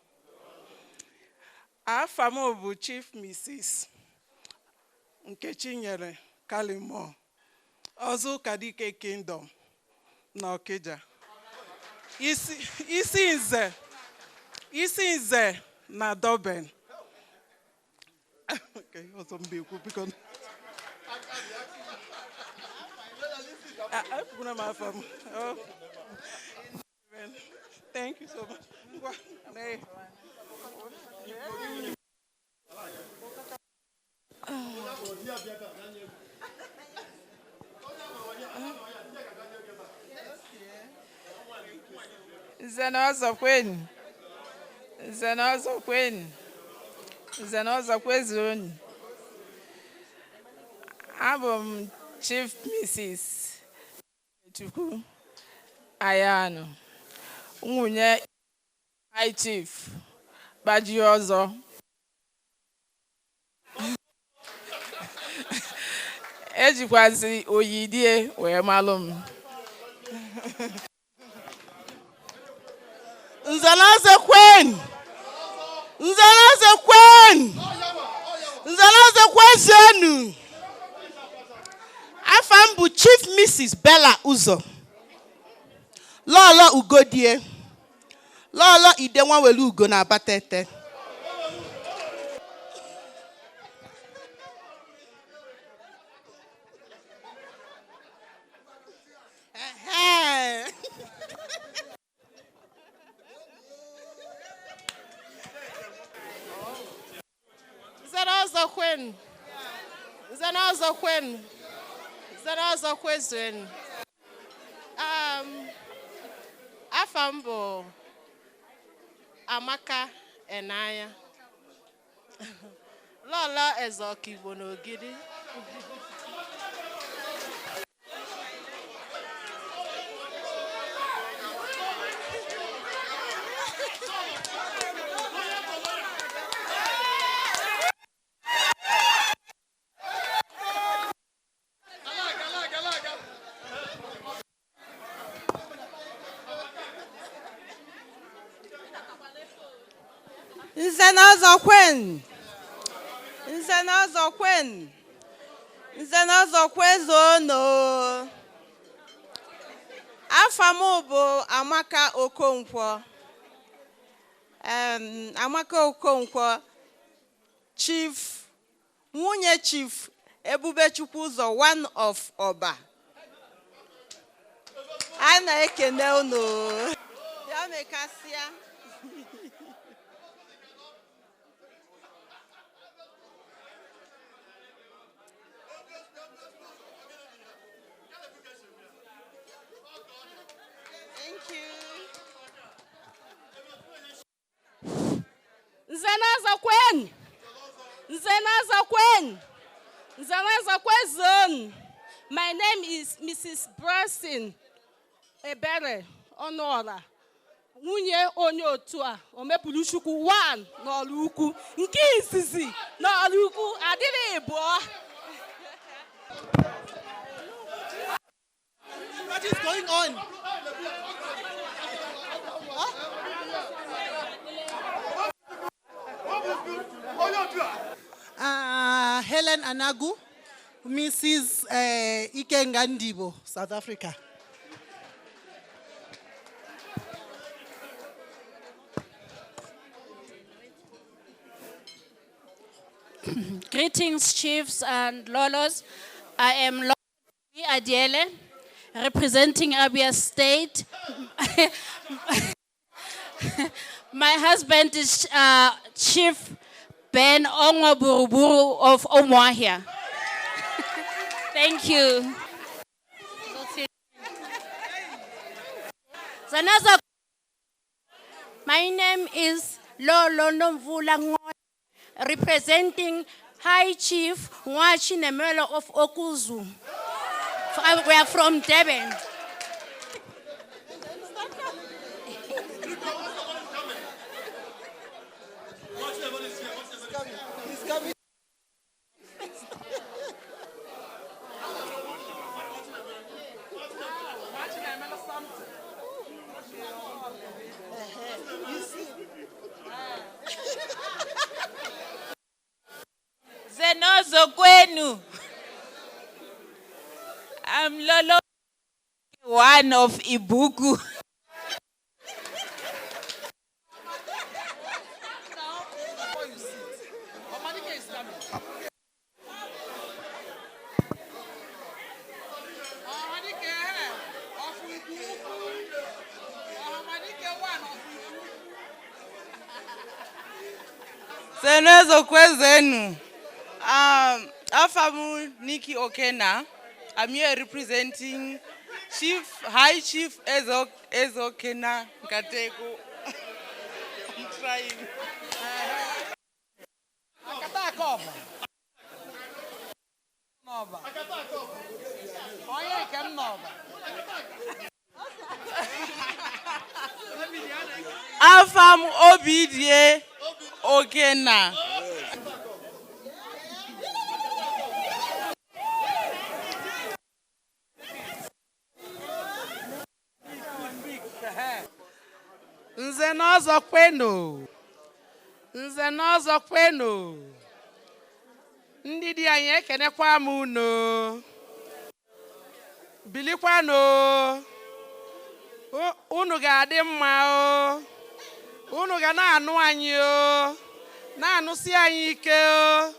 Afa m bụ Chief Mrs. Nkechinyere Kalimo, Ọzọ Ụkadike Kingdom na Okija. Isi nze na Durban. Okay, ọzọ m bụ ekwu biko. Ekwuna m afa m. Oh. Thank you so much. Ngwa, nee. Nze na ọzọ kwenu. Nze na ọzọ kwenu. Nze na ọzọ kwezuonu. Abụ m Chief Mrs. Chukwu Ayanu, nwunye High Chief Gbaji Ọzọ. Ejikwazi oyidie wee malụ m. Nze na ọzọ kwenu. Nze na ọzọ kwenu. Nze na ọzọ kwezuonu. Afa m bụ Chief Mrs. Bella Ụzọ. Lọlọ Ugodie. Lọlọ Ide Nwawelu Ugo na Abatete. Nze na ọzọ kwenu. Nze na ọzọ kwenu. Nze na ọzọ kwezuenu. Afa m bụ Amaka Enaya. Lọlọ Ezeokigbo n'Ogidi. Nze na ọzọ kwen. Nze na ọzọ kwen. Nze na ọzọ kwezuonu. Afa m bụ Amaka Okonkwo. Amaka Okonkwo, Chief, nwunye Chief Ebubechukwu Ụzọ, one of Ọba. A na-ekene unu. Ya mekasịa. Thank you. Nze na ọzọ kwen. Nze na ọzọ kwen. Nze na ọzọ kwezuonu. My name is Mrs. Blessing Ebere Ọnụọra, nwunye onye otu a, Omepuluchukwu 1 n'ọrụ ukwu, nke izizi n'ọrụ ukwu adịrị ịbụọ. What is going on? Huh? Helen Anagu, Mrs. Ikenga Ndibo, South Africa. Greetings, chiefs and lolos. I am Lolo Adiele, representing Abia State. My husband is Chief Ben Ongoburuburu of Omuahia. Thank you. Zanaza. My name is Lolo Nomvula Ngoy, representing High Chief Nwachi Nemelo of Okuzu. We are from Durban. He's coming. Zenozo kwenu. I'm Lolo, one of Ibuku. Zenozo kwezenu. Afamu Nikki Okena. I'm here representing High Chief Ezokena Nkateko. I'm trying. Afam Obidie Okena. Nze na ọzọ kwenu. Nze na ọzọ kwenu. Ndị di anyị ekenekwa m unu. Bilikwanụ. Unu ga-adị mma o. Unu ga na-anụ anyị o. Na-anụsi anyị ike o.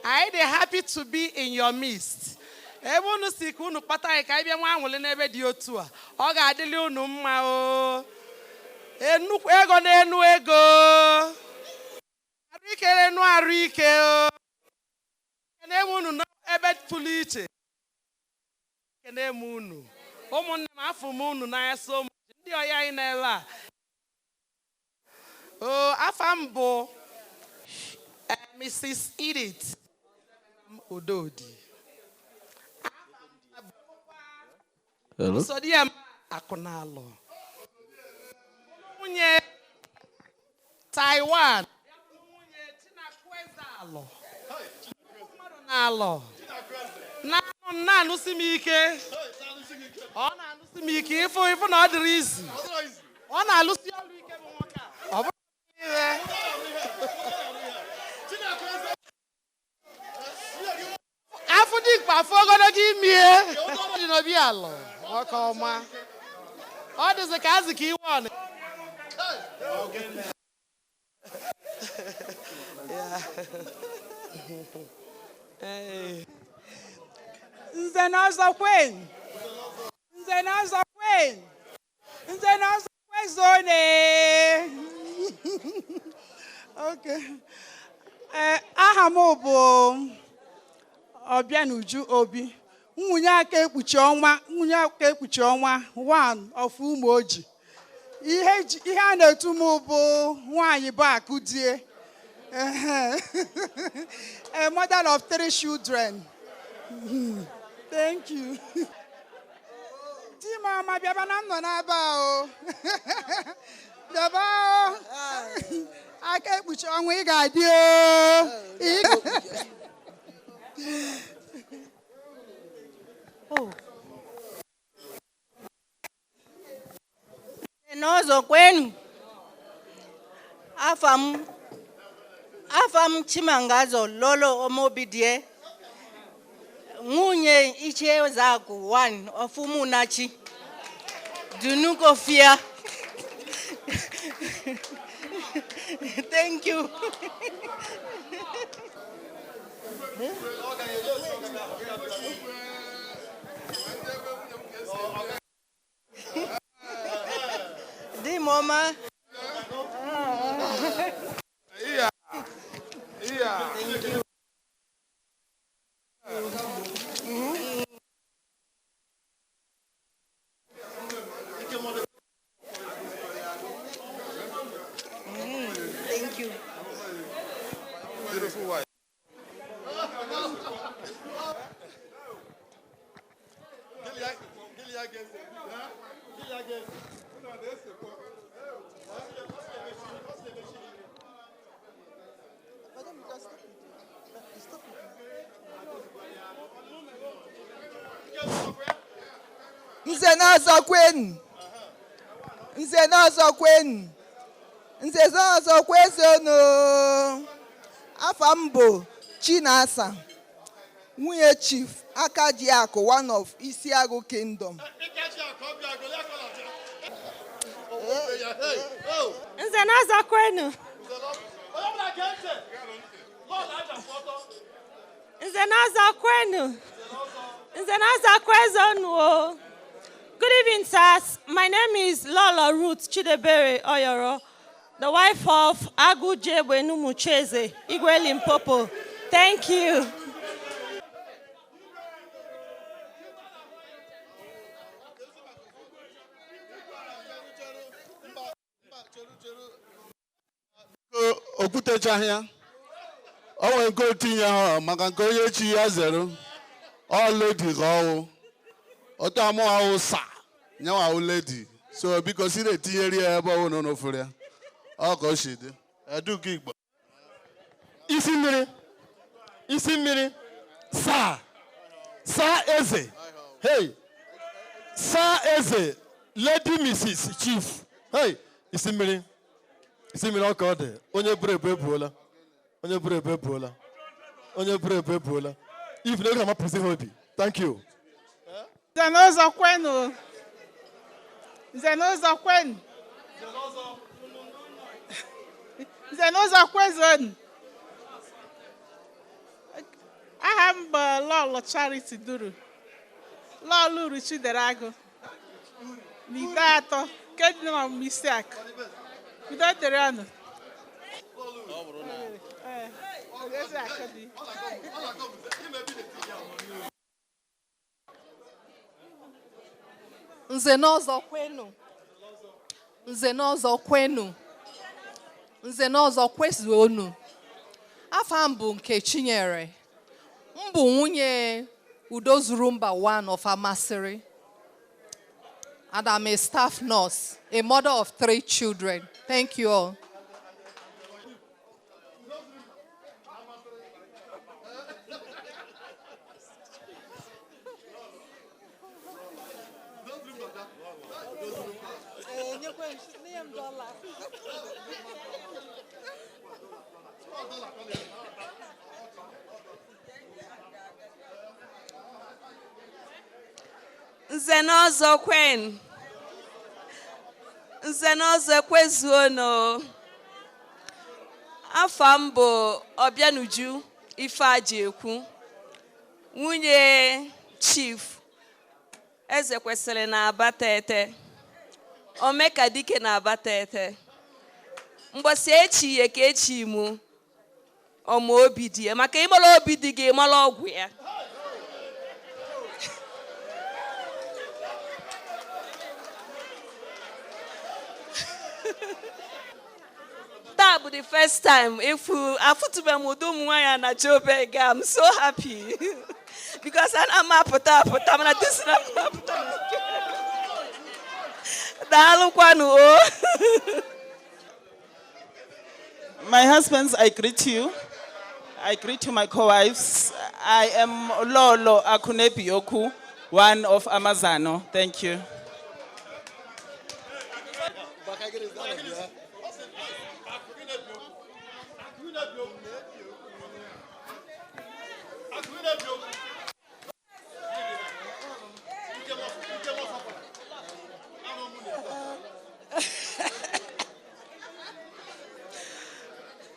Anyị dị happy to be in your midst. Ebe unu si ka unu kpata anyị ka anyị bịa nwa anwụlị n'ebe dị otu a. Ọ ga-adịlị unu mma o. Nnukwu ego na-enu ego. Arụ ike na-enu arụ ike o. Ekene m unu n'ebe pụrụ iche. Ekene m unu. Ụmụnne m, afụ m unu n'anya so m. Ndị ọya anyị na-ebe a. O, afa m bụ Mrs. Edith Udodi. Hello? Sodium Akunalo. Nwunye Taiwan. Nwunye Chinakwezealo. Mmadụ na-alọ. Na-anụsi m ike. Ọ na-anụsi m ike ịfụ ịfụ na ọ dịrị izi. Ọ na-alụsi ọrụ ike bụ nwoke a. Ọ bụrụ ihe. Afọ dimkpa afọ ogologo imi e. Ọ dị n'obi alọ nwoke ọma. Ọ dịzị ka azị ka iwe ọ na. Yeah. Nze na ọzọ kwen. Nze na ọzọ kwen. Nze na ọzọ kwezone. Okay. Aha m bụ Obianuju Obi. Nwunye aka ekpuchi ọnwa, nwunye aka ekpuchi ọnwa one of ụmụ oji. Ihe a na-etu m bụ nwaanyị bụ akụ die. A mother of 3 children. Thank you. Di m ọma bịaba na m nọ n'ebe a o. Bịaba o. Aka ekpuchi ọnwa ị ga-adị o. N'ọzọ kwenu. Afa m Chimangazo Lolo Omobidie. Nwunye Ichiezaku 1 of Umunachi. Dunukofia. Thank you. Di mama. Yeah. Yeah. Thank you. Thank you. Beautiful wife. Nze na ọzọ kwenu. Nze na ọzọ kwenu. Nze na ọzọ kwezonu. Afa m bụ Chinasa, nwunye Chief Akajiakụ one of Isiagu Kingdom. Nze na ọzọ kwenu. Nze na ọzọ kwenu. Nze na ọzọ kwezonu o. Good evening, sirs. My name is Lola Ruth Chidebere Oyoro, the wife of Agu Jebwe Numucheze, Igwe Limpopo. Thank you. Okwutechaghị ya. O nwere nke otinye ahụ maka nke onye chi ya zere. Ọ lady ka ọwụ. Otu amụ ahụ sa nyanwa ahụ lady. So biko si na-etinyere ya ebe ọwụ na n'ofere ya. Ọ ka o si dị. Eduka Igbo. Isi mmiri. Isi mmiri. Saa. Saa eze. Hey. Saa eze. Lady Mrs. Chief. Hey. Isi mmiri. Isi mmiri ọka ọ dị. Onye buru ebu ebuola. Onye buru ebu ebuola. Onye buru ebu ebuola. If na ego amapụzi ha obi. Thank you. Nze na ọzọ kwenu. Nze na ọzọ kwenu. Nze na ọzọ kwezonu. Aha m bụ Lọlọ Charity Duru. Lọlọ Uru Chidera Agụ. N'ite atọ, nke dị na Misiak. Bido dịrị ọnụ. Nze na ọzọ kwenu. Nze na ọzọ kwenu. Nze na ọzọ kwezuonu. Afa Afa m bụ Nkechinyere. M bụ nwunye Udo Zuru Mba one of Amasịrị. And I'm a staff nurse, a mother of 3 children. Thank you all. Nze na ọzọ kwen. Nze na ọzọ kwezuonụ. Afa m bụ Obianuju Ifeajiekwu, nwunye Chief Eze kwesịrị na Abatete, Omekadike na Abatete. Mgbọsị echi ya ka echi mụ ọma obi dị ya, maka ịmara obi dị gị ịmara ọgwụ ya. Taa bụ the first time ịfụ afụtụbe m ụdị ụmụ nwaanyị na Joburg. I'm so happy because ana m apụta apụta mana this na m apụta. Daalụkwanụ o. My husbands, I greet you. I greet you, my co-wives. I am Lolo Akunebioku, one of Amazano. Thank you.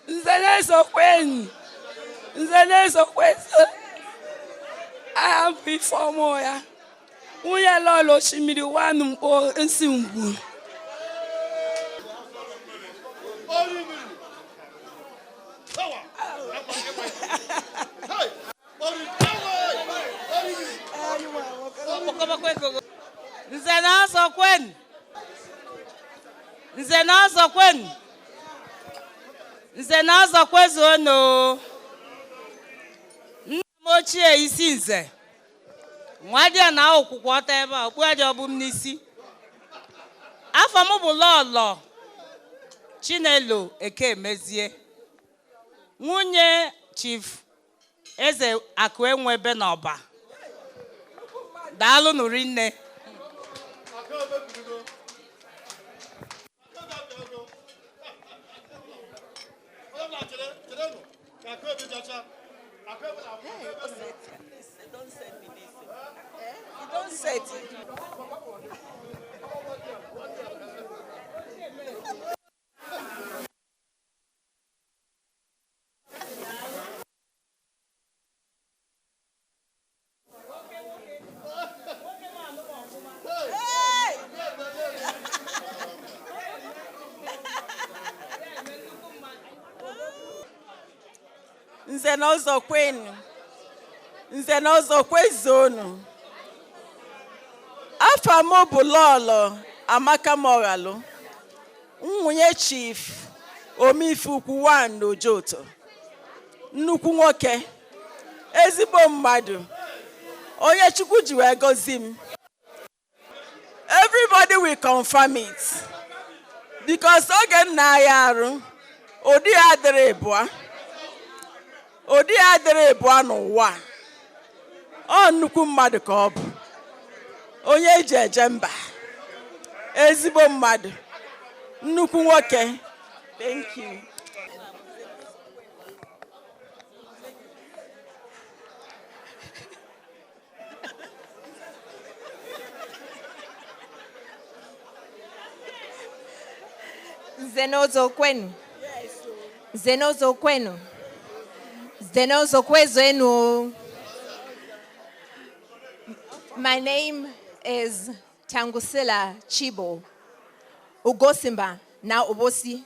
Nze kwen. Nze kwen. I am before Moya. Nwunye Lolo Osimiri wanu mkpo nsi ngwu. Nze na ọzọ kwen. Nze na ọzọ kwen. Nze na ọzọ kwezuonụ. Nna m ochie isi nze. Nwa dị na okwukwe ọta ebe a, okpu aja ọbụ m n'isi. Afọ m bụ Lọlọ Chinelo Ekemezie, nwunye Chief Eze Akụenwebe n'Ọba. Daalụnụ rinne. Don't send me this. You don't set it. Nze na ọzọ kwenu. Nze na ọzọ kwezuonụ. Afa m bụ Lọlọ Amaka Moghalu, nwunye Chief Omifukwu one n'Ojoto. Nnukwu nwoke, ezigbo mmadụ, onye Chukwu ji wee gọzie m. Everybody will confirm it because oge m na-aya arụ, ụdị ya adịrị ịbụa. Ụdị ya adịrị ịbụa n'ụwa. Ọ nnukwu mmadụ ka ọ bụ. Onye eji eje mba. Ezigbo mmadụ. Nnukwu nwoke. Thank you. Nze kwenu. Nze kwenu. Nze kwezenu. My name is Tangusila Chibo Ugosimba, now Obosi.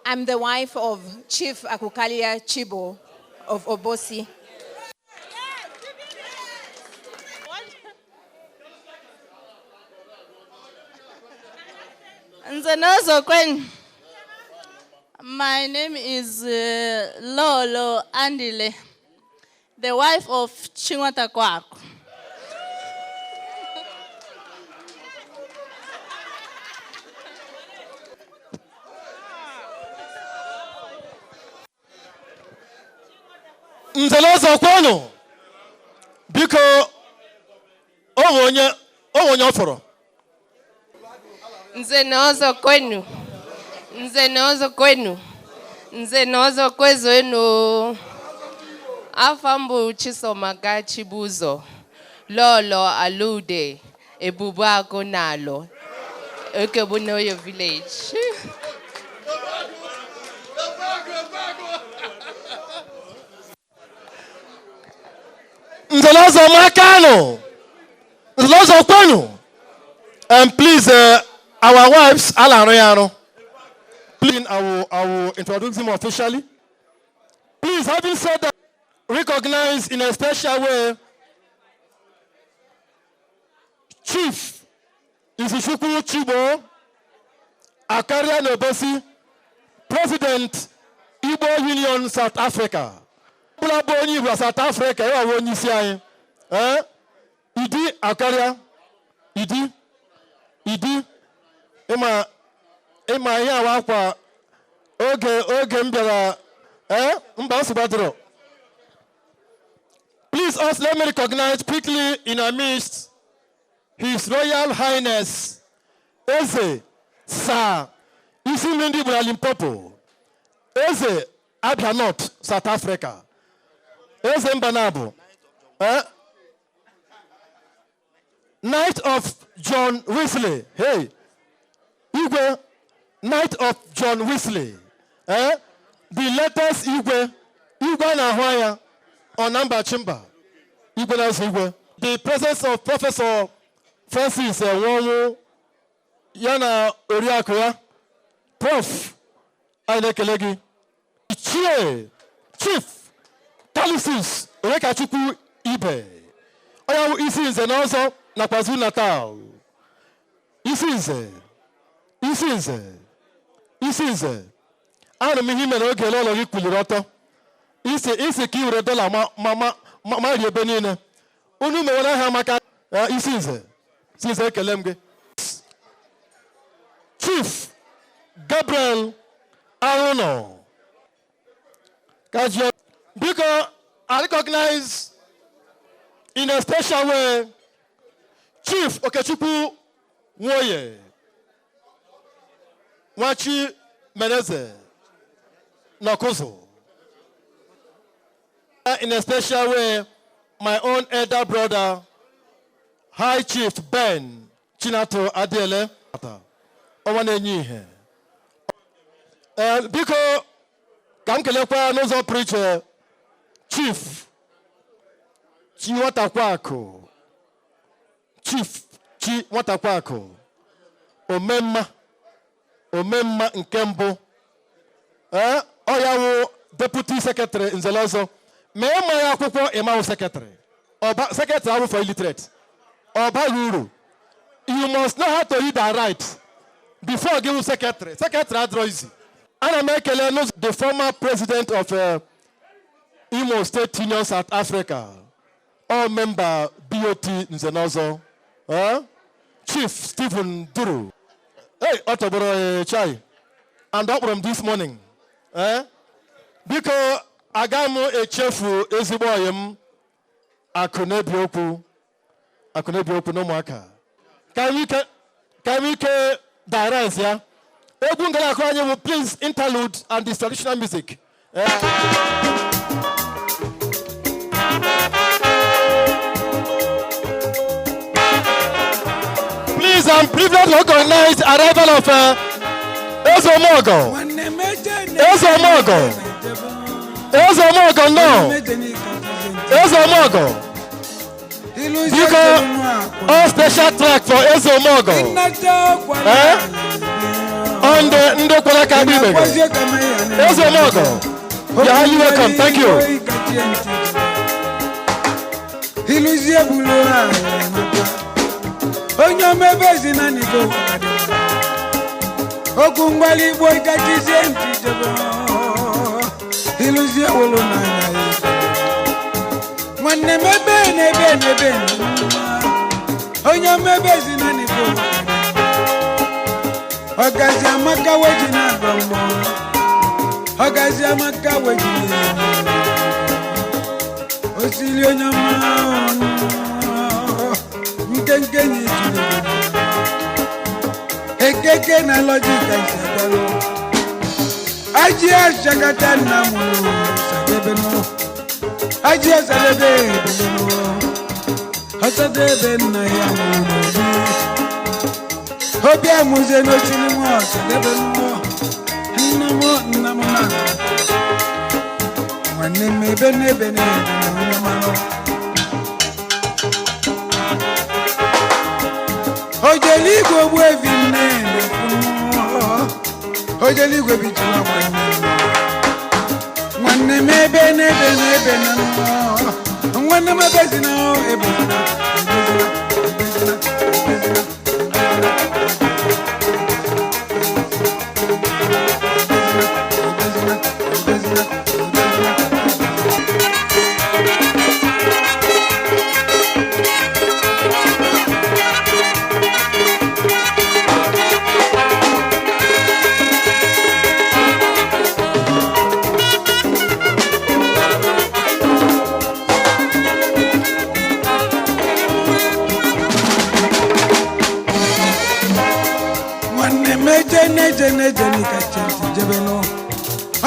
I'm the wife of Chief Akukalia Chibo of Obosi. Nze na ọzọ kwenu. My name is Lolo Andile, the wife of Chinwata Kwaku. Nze na ọzọ kwenu. Biko, o nwe onye ọ fọrọ. Nze na ọzọ kwenu. Nze na ọzọ kwenu. Nze na ọzọ kwezuenu. Afa m bụ Chisomaka Chibuzo. Lolo Alude Ebubeagụ n'Alọ. Okebunoyo village. Nze na ọzọ makanụ. Nze na ọzọ kwenu. And please, our wives, ala arụ ya arụ. Please, I will introduce him officially. Please, having said that, recognize in a special way Chief Izuchukwu Chigbo Akaria Nobosi, President Igbo Union South Africa. Ọbụla bụ onye Igbo South Africa, ya bụ onye isi anyị. Idi Akaria, Idi, Idi, ịma ihe awa akwa oge m bịara, mba nsogbu adịrọ. Please also let me recognize quickly in our midst His Royal Highness Eze Sir Isi Mmiri Ndị Igbo na Limpopo, Eze Abia North, South Africa, Eze Mbanabụ, Knight of John Wesley, hey, Igwe, Knight of John Wesley, the latest Igwe, Igwe na-ahụ anya, ọ na mba Chimba, Igwe na-azụ Igwe. The presence of Professor Francis Nwonwu, ya na oriakụ ya, Prof, anyị na-ekele gị. Ichie Chief Calisis Onyekachukwu Ibe, onye bụ isi nze na ọzọ na KwaZulu Natal. Isi nze, isi nze, isi nze. Anụ m ihe i mere oge ụlọ gị kwuliri ọtọ. Isi ka i were dọla ma rie ebe niile. Unu mewere ha maka isi nze. Isi nze, ekele m gị. Chief Gabriel Aruno. Kajio. Biko, I recognize in a special way Chief Okechukwu Nwoye, Nwachi Meneze Nokuzu. In a special way, my own elder brother, High Chief Ben Chinato Adiele. Ọnwa na-enye ihe. Biko, ka m kelekwa n'ụzọ pụrụ iche Chief Chinwatakwaakụ, Chief Chinwatakwaakụ, Omemma, Omemma nke mbụ. Ọ ya wụ Deputy Secretary Nzelọzọ. Ma ịma ya akwụkwọ ịmawụ secretary. Ọba secretary awụ for illiterate. Ọ baghị uru. You must know how to read and write before gị wụ secretary. Secretary adịrọ easy. Ana m ekele n'ụzọ the former president of Imo State Union South Africa, all member BOT Nzenọzọ, Chief Stephen Duru. Hey, ọ tọgbọrọ chai. And ọ kpọrọ m this morning. Biko, aga m echefu ezigbo ọyị m, Akụnebiokwu. Akụnebiokwu na ụmụaka. Ka anyị ike direct ya. Egwu ngala akụ anyị bụ please interlude and this traditional music. Please, I'm privileged to recognize arrival of Ezeomogo. Ezeomogo. Ezeomogo, no. Ezeomogo. Biko, all special track for Ezeomogo. On the Ndokwala Kabi. Ezeomogo, you're highly welcome. Thank you. Okwu mgbali igbo ịkachizie ntị jebe ịlụzie wolo n'anya ya. Nwanne m ebe na ebe na ebe na onye omebe ezi na n'igbo ọgazi amaka weji na-agọ mmụọ ọgazi amaka weji na osili onye ọma ọnụ nkenke na ejiri ekeke na lọjika ìṣàgbọ́lọ́ ajé àṣàkátà nà mú ṣàdébẹ̀nù ajé àṣàdébẹ̀ ìbẹ̀nù ọ̀ṣàdébẹ̀ nà yà mú lòdì obi àmúzẹ n'osiri mú ọ̀ṣàdébẹ̀nù nnamú nnamú nà nwanne m ebe n'ebe n'ebe na onye mmanụ. Ojeligwe ogbu evi nne ojeligwe bijila nwanne nwanne m ebe n'ebe n'ebe na nwanne m ebe si na ebe si na ebe si na ebe si na. Nwanne m eje n'eje n'eje n'ịka chenti jebe nụ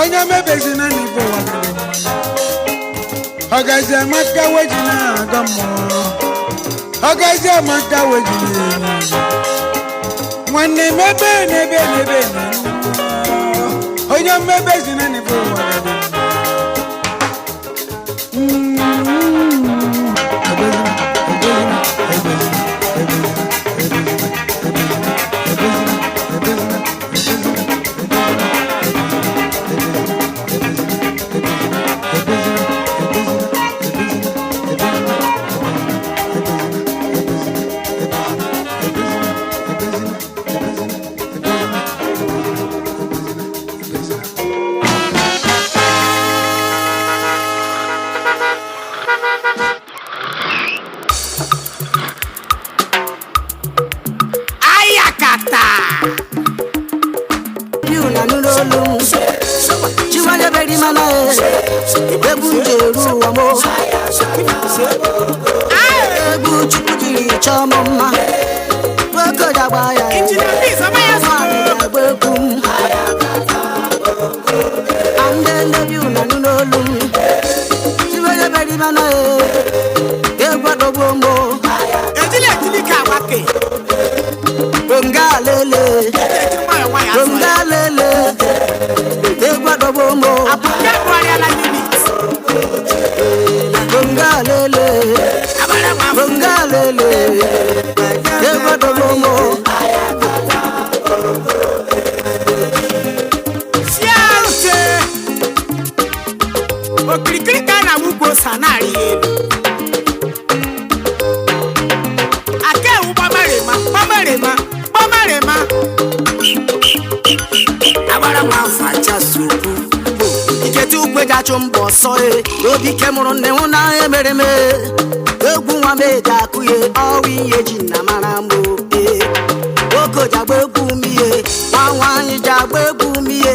onye mebezi na n'ife ụwa gịrị mmanụ ọgazi amaka weji na-aga mmụọ ọgazi amaka weji na-enye nwanne m ebe n'ebe n'ebe na onye mmebezi na n'ife ụwa gịrị. Ayakata. Una nụrụ olu m chiwanyebere mana egwu m ji eru ụwa m egwu chukwu jiri chọọ m mma nwoke ji agba ya nwaanyị ga-agba egwu m ande ndebi una nụrụ olu m chiwanyebere mana egwu adọgbuo m Ejili ejili ka agbake. Bonga lele Bonga lele egwu adọgbuo m Abụke bụgharịala limit. Bonga lele Bonga lele egwu adọgbuo m Siaute. Okirikiri ka a na-agba ukwu ose a na-arị ya elu. Aka ewu gbamarịma gbamarịma gbamarịma. Agbara nwa afọ achasị okwu Ikete ukwe ji achụ mbọ ọsọ e obi ike mụrụ nne hụ na emere m egwu nwa m eji akụ ye ọwa ihe ji nna mara m e nwoke ji agba egwu m ihe nwa nwaanyị ji agba egwu m ihe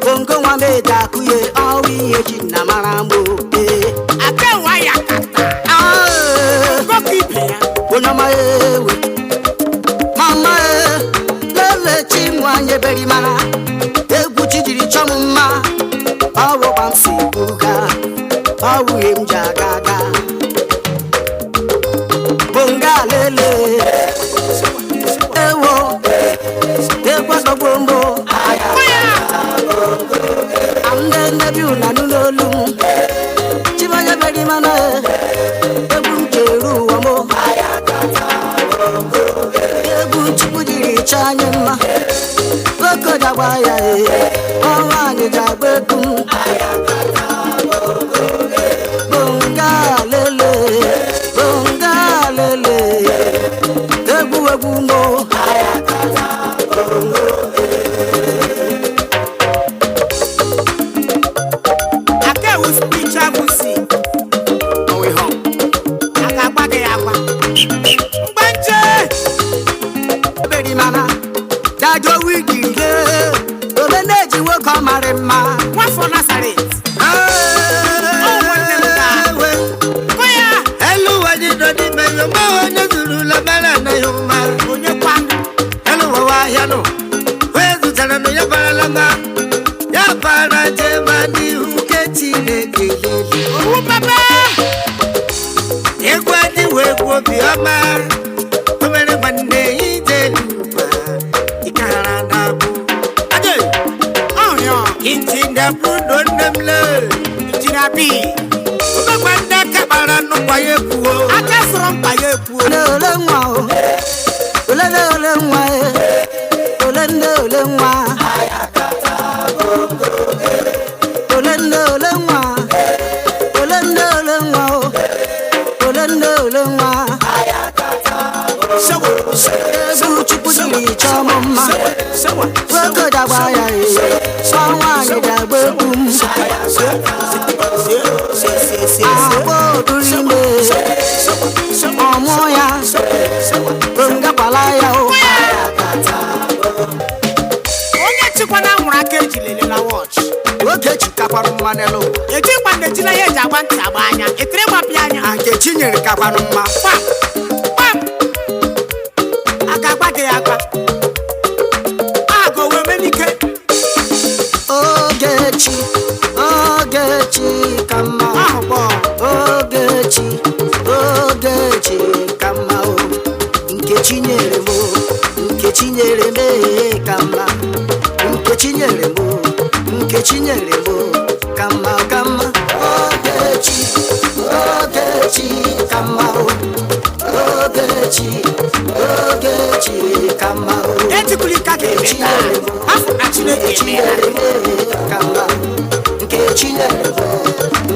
bongo nwa m eji akụ ye ọwa ihe ji nna mara m e Aka ewu ayakata. Ngoka ibe ya. Onye ọma ewe mama e lele chi nwanyị eberi mara egwu chi jiri chọọ m mma ọwụkwa m si buga ọwụghị m ji aga aga bonga lele ewo egwu asọgbu mbụ ndị nnebi ụna n'olu m chimanya beri mana egwu m ji eru ụwa m egwu chukwu jiri chọọ anyị mma nwoke ji agba ya ee ọnwa anyị ji agba egwu m bonga lele bonga lele egwu egwu mo. batara nụ ya barala ma ya bara jema n'ihu nke Chineke lele. Egwu adịghị egwu obiọma o mere nwanne ije n'ụwa ịkara na-abụ injinia Bruno nne m le injinia B omekwa ndị aka kpara nnukwu ya ekwuo aka sọrọ mkpa ya ekwuo. Ole ole nwa o, ole ole ole nwa e, ole nne ole nwa. Ole nne ole nwa, ole nne ole nwa o, ole nne ole nwa. Egwu Chukwu jiri chọọ m mma, nwoke dagba ya e, ọ nwaanyị dagba egwu m. Agba oduru ime, ọmụ ya, ngakwala ya o. Onye chịkwana nwụrụ aka eji lelela wọchị. Ogechi kakwarụ mma n'elu ụwa. Ejikwa na ejila ihe eji agba ntị agba anya etere gbapịa anya. Na nke Chinyere kakwarụ mma. Kpam kpam aka agba gị agba agụ wee menike. Ogechi, Ogechi ka mma o. Ogechi, Ogechi ka mma o. Nkechi nyere m o, Nkechi nyere m ee ka mma. Nkechi nyere m o, Nkechi nyere m o, ka mma ka mma. Ogechi, Ogechi ka mma o. Ogechi, Ogechi ka mma o. Ejikwala ike aka eme taa. Afọ na Chineke emeela. Ka mma. Nkechi nyere m o,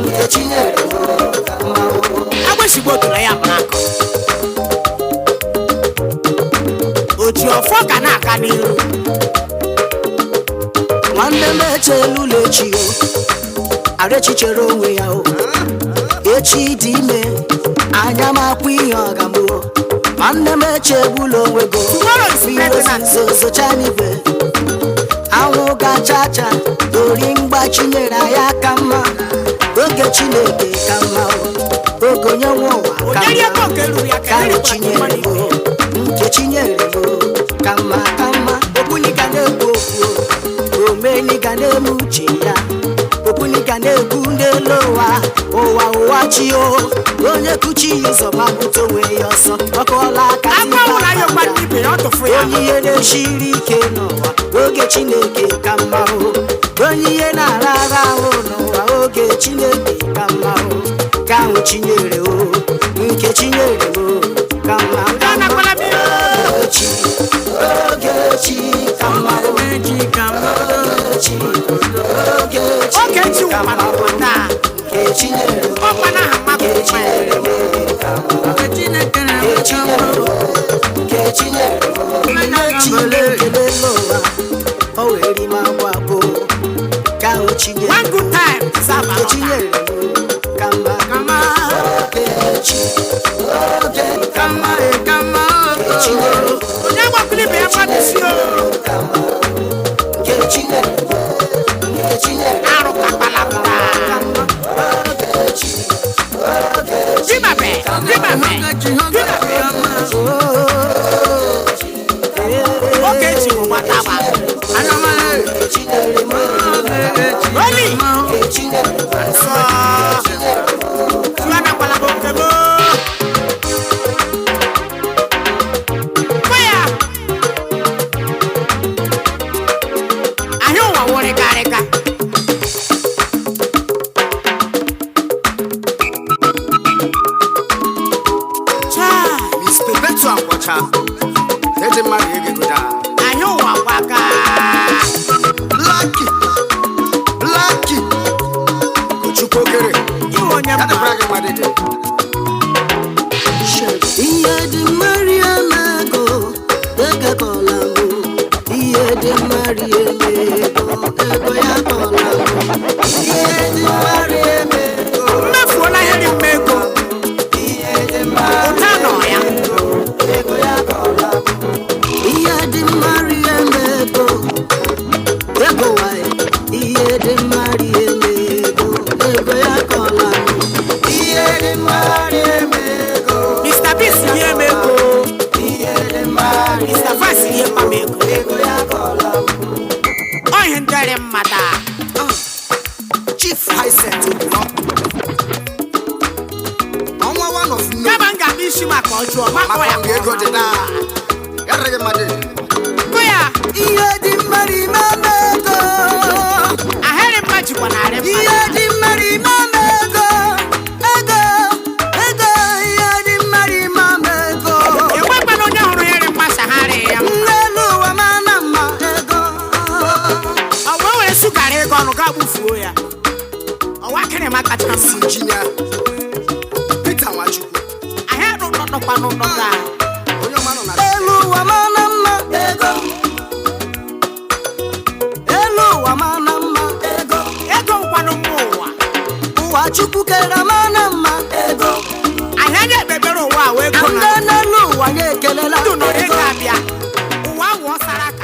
Nkechi nyere m o, ka mma o. Agbịsịgbo otula ya mụrụ akọ. Oji ọfọ ga na-aga n'iru. Nwanne m echela ụlọ echi o, arechi chere onwe ya o. Echi dị ime, anya m akwụ ihe ọgamụ o. Nwanne m echegbula onwe go, mmiri ozuzo zocha n'igwe. Anwụ gacha acha, ori mgbachi nyere anyị aka mma. Oge Chineke ka mma o, oge onye nwe ụwa ka mma. Ka ahụ Chinyere m o, nke Chinyere m o, ka mma ka mma. Okwunika na-ekwu okwu o, omeniga na-eme uche ya. Okwunika na-ekwu n'elu ụwa, ụwa ụwa chi o. Onye kuchi ya ụzọ gbapụta onwe ya ọsọ, ọkụọla aka Agụ ọwụla ya ọgba n'ibe ya, ọ tụfu ya. Onye ihe na-esiri ike n'ụwa, oge Chineke ka mma o. Onye ihe na-ara ara ahụ n'ụwa, oge Chineke ka mma o. Ka ahụ Chinyere o, nke Chinyere o, ka mma ka mma. Ogechi, Ogechi ka mma o. Ogechi, Ogechi ka mma o. Nke Chinyere o, nke Chinyere o, ka mma. Nke Chinyere o, nke Chinyere o. Nne Chineke n'elu ụwa, o wee ri m akwa bụ ka ahụ Chinyere One good time, o, nke Chinyere o, ka mma. Ogechi, oge ka mma, nke Chinyere o. Onye gbakwuru ibe ya mmadụ si o. Nke Chinyere o, nke Chinyere o. Arụ kakpala pụta. Ogechi, Ogechi Dimabe, dimabe, dimabe. Ogechi bụ nwata gba. Oli. Nsọ. Tiwa na kwala bụ nke m. Kwe ya. Ahịa ụwa wụrịkarịka. Chai, Miss Perpetua Nkwọcha, eji mmadụ ego goda. Ahịa ụwa gbaka. Lucky, Lucky, Kochukwu Okere, Iwe onye ya dịkwara gị mmadụ dị. Ihe dị mma rie m ego, ego kọla m. Ihe dị mma rie m ego, ego ya kọla m. Ihe dị mma rie m ego. Mmefuola ihe dị mma ego. Ụta nọ ya. Ihe dị mma rie m ego, ego nwanyị. Ihe dị mma rie m ego, ego ya kọla m. Ihe dị mma rie m ego. Mr. Biggs rie m ego. Mr. Fast rie m ego. Ego ya kọla m. Ahịrị mmata. Chief Hyacinth Ogunọ. Ọnwa one of no. Kama m ga-akpa isi maka ọjọọ Maka maka ya. nga ego dị daa. Yarịghị mmadụ. Gụ ya. Ihe dị mmadụ ime ama ego. Ahịrị mma jikwa narị mma. Ihe dị mmadụ ime ama ego. Ego. Ego. Ihe dị mmadụ ime ama ego. Enwekwana onye hụrụ ihe mma sagharị ya. N'elu ụwa mana mma ego. Ọ bụ o were sugara ego ọnụ gaa gbufuo ya. Ọwa akịrị ma kacha mma. Injinia Peter Nwachukwu. Ahịa nọkwa n'ụlọ ga. Onye ọma nọ na Elu ụwa mana mma ego. Elu ụwa mana mma ego. Ego nkwanụ mma ụwa. Ụwa Chukwu kere mana mma ego. Ahịa na-ekpekpere ụwa a wee go na. Ndị n'elu ụwa ya ekelela Ndụ nọrọ ego abịa. Ụwa wụọ sara aka.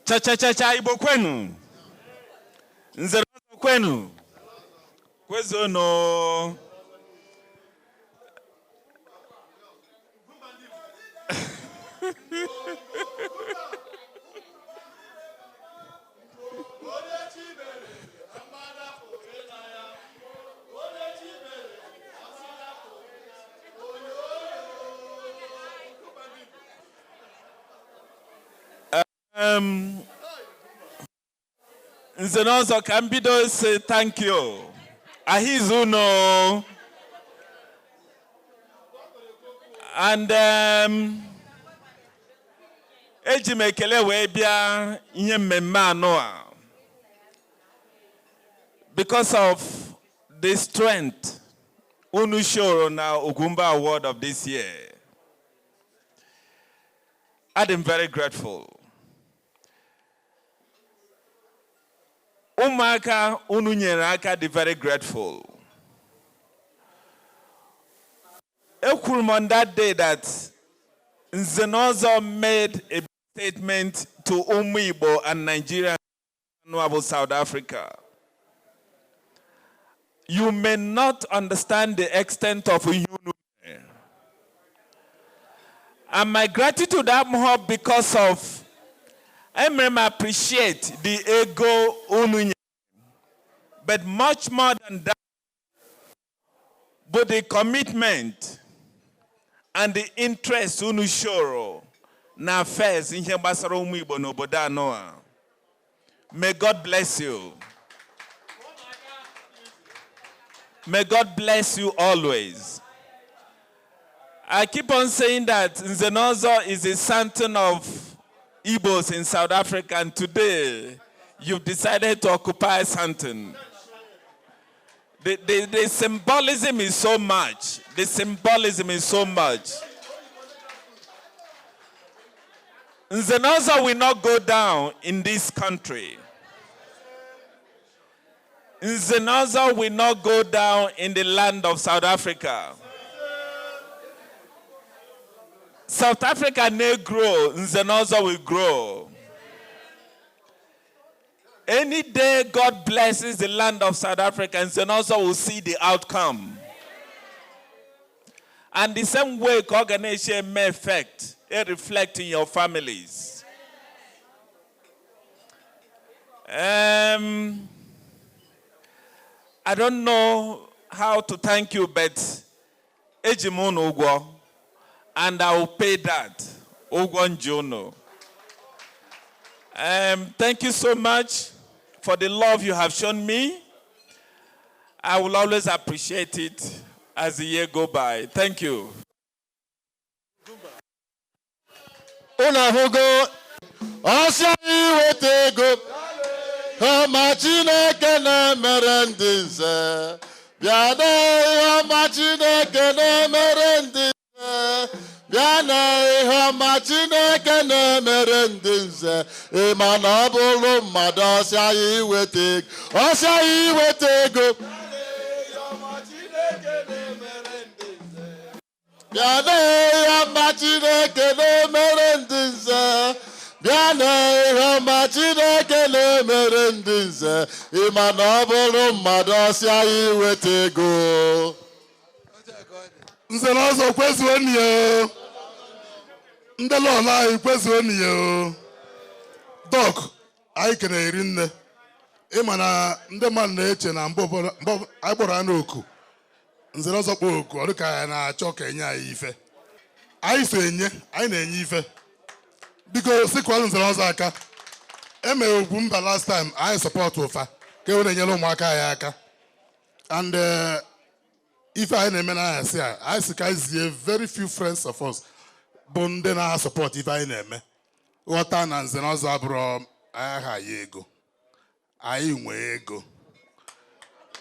Cha cha cha, Igbo kwenu. Nzere kwenu. Kwezono. Nze na ọzọ ka m bido say thank you. Ahizu no. And eji m ekele wee bịa ihe mmemme anọ a. Because of the strength unu showed na Ugwumba Award of this year. I am very grateful. Ụmụaka unu nyere aka dị very grateful. Ekwuru m on that day that Nze na Ọzọ made a statement to Ụmụ Igbo and Nigeria about South Africa. You may not understand the extent of ihe unu mere. And my gratitude abụghị because of emere m appreciate the ego unu nye, but much more than that, but the commitment and the interest unu showro na affairs ihe gbasara ụmụ Igbo n'obodo anọ a. May God bless you. May God bless you always. I keep on saying that Nze na Ọzọ is a Sandton of Igbos in South Africa, and today you've decided to occupy Sandton. The symbolism is so much. The symbolism is so much. Nze na Ọzọ will not go down in this country. Nze na Ọzọ will not go down in the land of South Africa. South Africa may grow, Nze na Ọzọ will grow. Any day God blesses the land of South Africa, Nze na Ọzọ will see the outcome. And the same way ka ọ ga na-eche eme effect, it reflect in your families. I don't know how to thank you, but eji m unu ụgwọ, and I will pay that. Ụgwọ nji unu. Thank you so much for the love you have shown me. I will always appreciate it as the year go by. Thank you. Unu ahụgo ọsịa iweta ego ọma Chineke na-emere ndị nze, bịa na ihe ọma Chineke na-emere ndị nze, bịa na ihe ọma Chineke na-emere ndị nze. Ị ma na ọ bụrụ mmadụ ọsịa ya iweta ego, ọsịa ya iweta ego, bịa na ihe ọma Chineke na-emere ndị nze, bịa na ihe ọma Chineke na-emere ndị nze. Ị ma na ọ bụrụ mmadụ ọsịa ya iweta ego. Nze na ọzọ kwezuo nni o. Ndị lọlọ anyị kwezuo nni o. Dọk, anyị kene eri nne. Ị ma na ndị mmadụ na-eche na mgbe ụfọdụ, mgbe anyị kpọrọ ha n'oku, Nze na ọzọ kpọọ oku, ọ dị ka anyị na-achọ ka enye anyị ife. Anyị so enye, anyị na-enye ife. Biko sikwalụ Nze na ọzọ aka. E mere ugwu mba last time, anyị support ụfa ka e were enyere ụmụaka anyị aka. And ife anyị na-eme na anyị a, anyị si ka anyị zie very few friends of us bụ ndị na-asọpọt ife anyị na-eme. Ghọta na Nze na ọzọ abụrụ agha ya ego. Anyị nwee ego.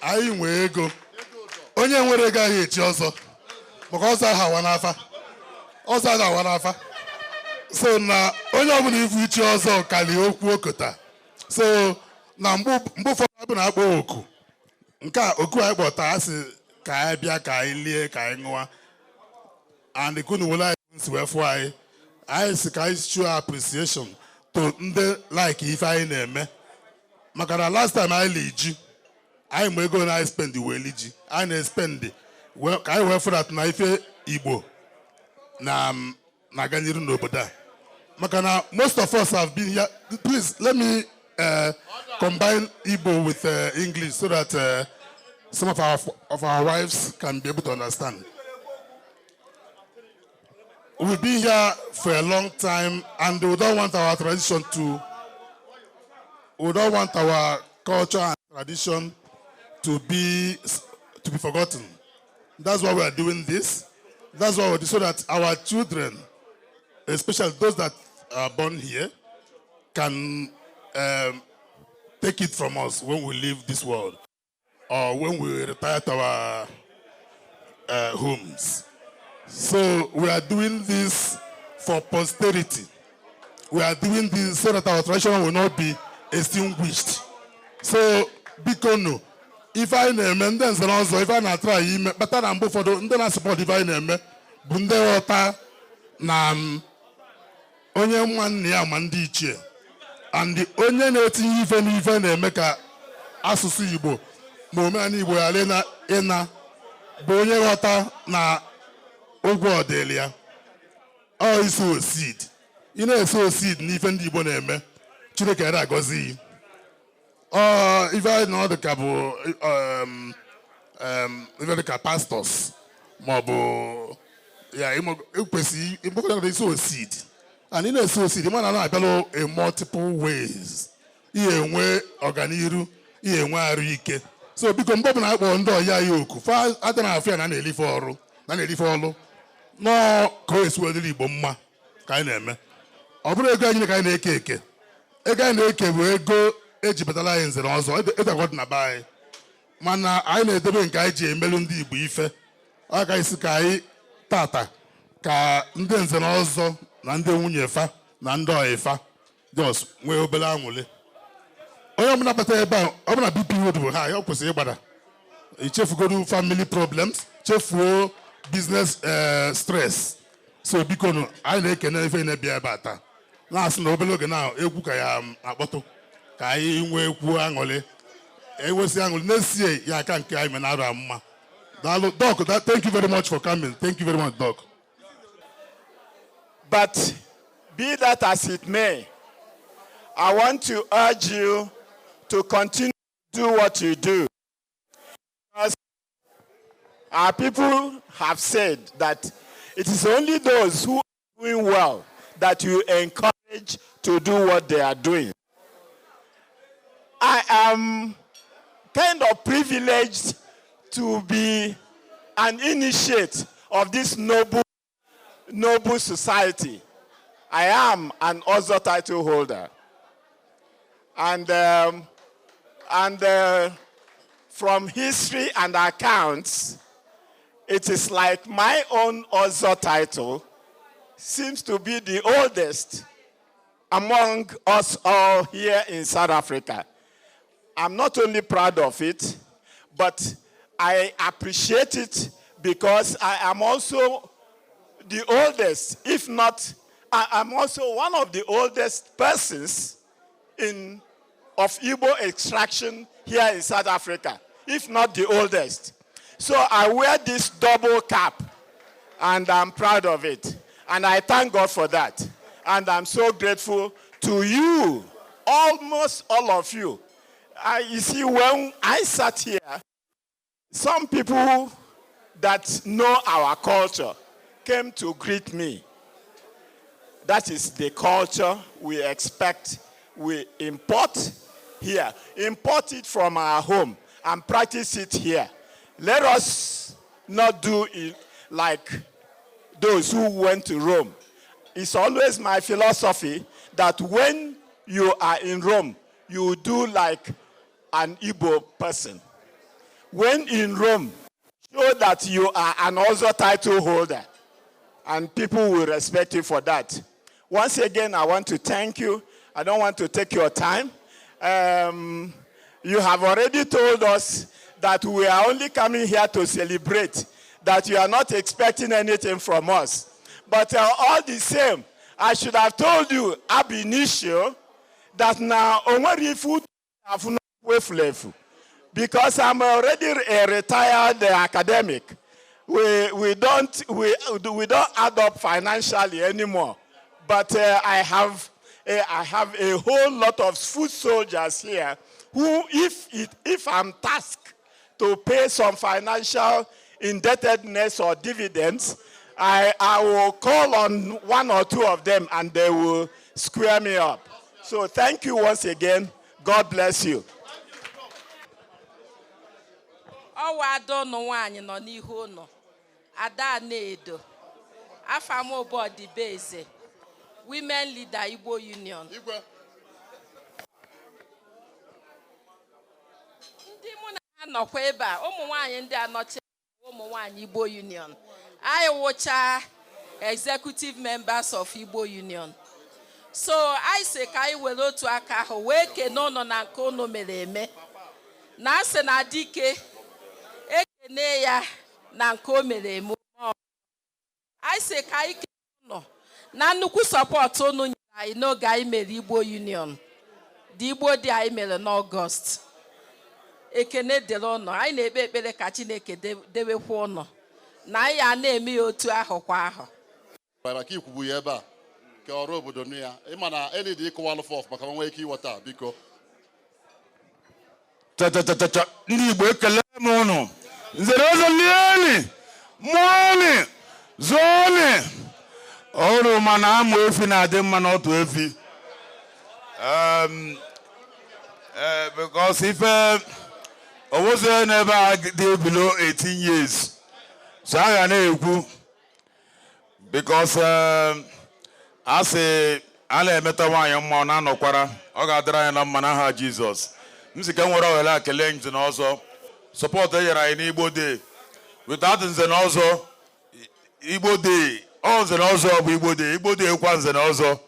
Anyị nwee ego. Onye nwere ego ahụ echi ọzọ. Maka ọzọ ahụ awa n'afa. Ọzọ ahụ awa n'afa. So na onye ọbụla ifu ichi ọzọ kali okwu okota. So na mgbe ụfọdụ abụ na-akpọ oku. Nke a oku anyị kpọta a sị ka anyị bịa ka anyị lie ka anyị ṅụa. And kunu wele anyị nsi wee fụ anyị. Anyị sị ka anyị show appreciation to ndị like ife anyị na-eme. Maka na last time anyị li ji, anyị ma ego na anyị spend wee li ji. Anyị na-espend ka anyị wee fụ that na ife Igbo na-aga n'iru n'obodo a. Maka na most of us have been here. Please let me combine Igbo with English so that some of our wives can be able to understand. We've been here for a long time, and we don't want our tradition to, we don't want our culture and tradition to be forgotten. That's why we are doing this. That's why we do, so that our children, especially those that are born here, can take it from us when we leave this world or when we retire to our homes. So we are doing this for posterity. We are doing this so that our tradition will not be extinguished. So, biko nu, ife anyị na-eme ndị nze na ọzọ, ife anyị na-atara anyị ime, kpata na mgbe ụfọdụ ndị na-asọpọt ife anyị na-eme bụ ndị ghọta na onye nwa nna ya ma ndị ichie, and onye na-etinye ife n'ife na-eme ka asụsụ Igbo ma omenala Igbo ghara ịna bụ onye ghọta na ụgwọ ọdịlị ya. Ọ isow seed. Ị na-esow seed n'ife ndị Igbo na-eme, Chineke ya agọzi yi. Ọ ife anyị na ọ dị ka bụ ife dị ka pastors ma ọ bụ ya ekwesị ịgbakọta isow seed. And ị na-esow seed, ị ma na na-abịalụ in multiple ways. Ihe enwe ọganiru, ihe enwe arụ ike. So biko, mgbe ọbụla akpọrọ ndị ọya ya oku fa ada na afọ ya na na-elife ọrụ na na-elife ọlụ nọọ ka o esi wedịrị Igbo mma ka anyị na-eme. Ọ bụrụ ego anyị ka anyị na-eke eke, ego anyị na-eke bụ ego eji batara anyị nze na ọzọ edakwa dị na be anyị, mana anyị na-edebe nke anyị ji emelu ndị Igbo ife. Ọ ka isi ka anyị tata ka ndị nze na ọzọ na ndị nwunye fa na ndị ọyị fa just nwee obere anwụlị. Onye ọbụla bata ebe a, ọbụla BP bụ ha, ọ kwesịrị ịgbada ichefugodu family problems, chefuo business stress. So biko nụ, anyị na-ekene ife na-ebịa ebe a taa, na-asị na obere oge na egwu ka ya akpọtụ ka anyị nwee kwuo aṅụrị, enwesị aṅụrị n'esie ya aka nke anyị mere arụ mma. Daalụ, Doc. Thank you very much for coming. Thank you very much, Doc. But be that as it may, I want to urge you to continue to do what you do. Because our people have said that it is only those who are doing well that you encourage to do what they are doing. I am kind of privileged to be an initiate of this noble, noble society. I am an Ozo title holder. And from history and accounts, it is like my own Ozo title seems to be the oldest among us all here in South Africa. I'm not only proud of it, but I appreciate it because I am also the oldest, if not, I am also one of the oldest persons of Igbo extraction here in South Africa, if not the oldest. So I wear this double cap, and I'm proud of it. And I thank God for that. And I'm so grateful to you, almost all of you. You see, when I sat here, some people that know our culture came to greet me. That is the culture we expect, we import here. Import it from our home and practice it here. Let us not do it like those who went to Rome. It's always my philosophy that when you are in Rome, you do like an Igbo person. When in Rome, show that you are an Ozo title holder, and people will respect you for that. Once again, I want to thank you. I don't want to take your time. You have already told us that we are only coming here to celebrate, that you are not expecting anything from us. But all the same, I should have told you ab initio that now onwere ife afụ efulefu, because I'm already a retired academic. We don't add up financially anymore. But I have a whole lot of foot soldiers here who, if I'm tasked to pay some financial indebtedness or dividends, I will call on one or two of them and they will square me up. So thank you once again. God bless you. Ọwa ada ụnụ nwaanyị nọ n'ihu ụnụ, ada na-edo afa m bụ Ọdịbeze, women leader, Igbo Union. Ndị mụ na ha nọkwa ebe a, ụmụ nwaanyị ndị a nọchi, ụmụ nwaanyị Igbo Union, anyị wụcha executive members of Igbo Union. So anyị sị ka anyị were otu aka ahụ wee kene ụnụ na nke ụnụ mere eme, na asị na dike ekene ya na nke o mere eme. Anyị sị ka anyị kene ụnụ na nnukwu support ụnụ nyere anyị n'oge anyị mere Igbo Union, dị Igbo dị anyị mere n'Ọgọst. Ekene dịrị ụnụ. Anyị na-ekpe ekpere ka Chineke dewekwa ụnụ na anyị a na-eme ya otu ahụ kwa ahụ. Maka ikwubu ya ebe a ka ọrụ obodo nụ ya, ịma na enidi ịkụwalụ fọf maka nwa ike ịghọta, biko. Chachachacha, ndị Igbo, ekele m ụnụ. Nzere ọzọ, lieni mụọni zụọni ọrụ, mana amụ efi na-adị mma n'otu efi. Because ife owozie n'ebe a dị below 18 years, so a ga na-ekwu because a sị a na-emeta nwaanyị mma, ọ na-anọkwara, ọ ga-adịrị anyị na mma n'aha Jizọs. M si ka m were ohere a kelee nze na ọzọ, support e nyere anyị n'Igbo Day. Without nze na ọzọ, Igbo Day ọ nze na ọzọ bụ Igbo Day, Igbo Day kwa nze na ọzọ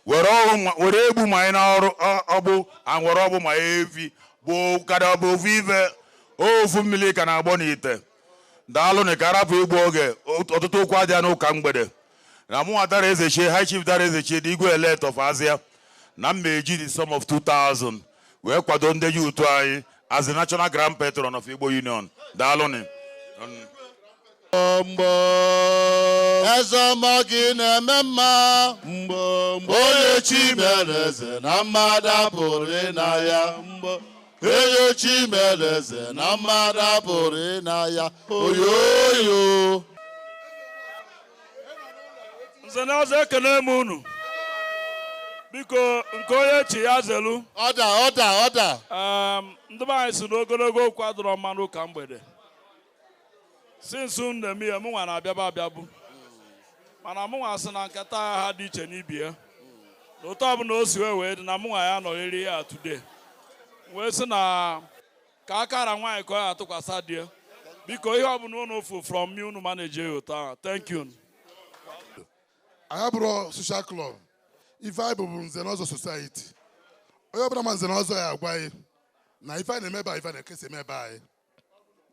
were ọrụ were egbu ma anyị n'ọrụ ọgbụ anwere ọgbụ ma efi bụ karịa ọ bụ ofu ife, ofu mmiri ka na-agbọ n'ite. Daalụ na ka arapụ igbu oge. Ọtụtụ okwu adịghị n'ụka mgbede na mụnwa Dara Ezechie, High Chief Dara Ezechie, the Igwe elect of Azia, na m eji the sum of 2000 wee kwado ndị youth anyị as the national grand patron of Igbo Union. Daalụnụ. Mgbo eze ọma gị na-eme mma, mgbo onye chi mere eze na mmadụ apụrụ ịna ya, mgbo onye chi mere eze na mmadụ apụrụ ịna ya, oyoyo. Nze na ọzọ, ekene m unu. Biko, nke onye chi ya zelu. Ọda, ọda, ọda. Ndị be anyị si n'ogologo okwu adọrọ mmanụ ụka mgbede. Since unu na-eme ihe, mụnwa na-abịaba abịabụ, mana mụnwa sị na nkata ha dị iche n'ibi ya na otu ọbụla o si wee dị na mụnwa ya nọrịrị ya today, wee sị na ka akara nwaanyị ka ọ ya atụkwasị di ya. Biko, ihe ọbụla unu fụ from me, unu manage ya otu ahụ. Thank you. Anyị abụrụ social club. Ife anyị bụbu nze na ọzọ society. Onye ọbụla ma nze na ọzọ ya agwa anyị na ife anyị na-eme ebe a, ife anyị na-ekesa eme ebe anyị,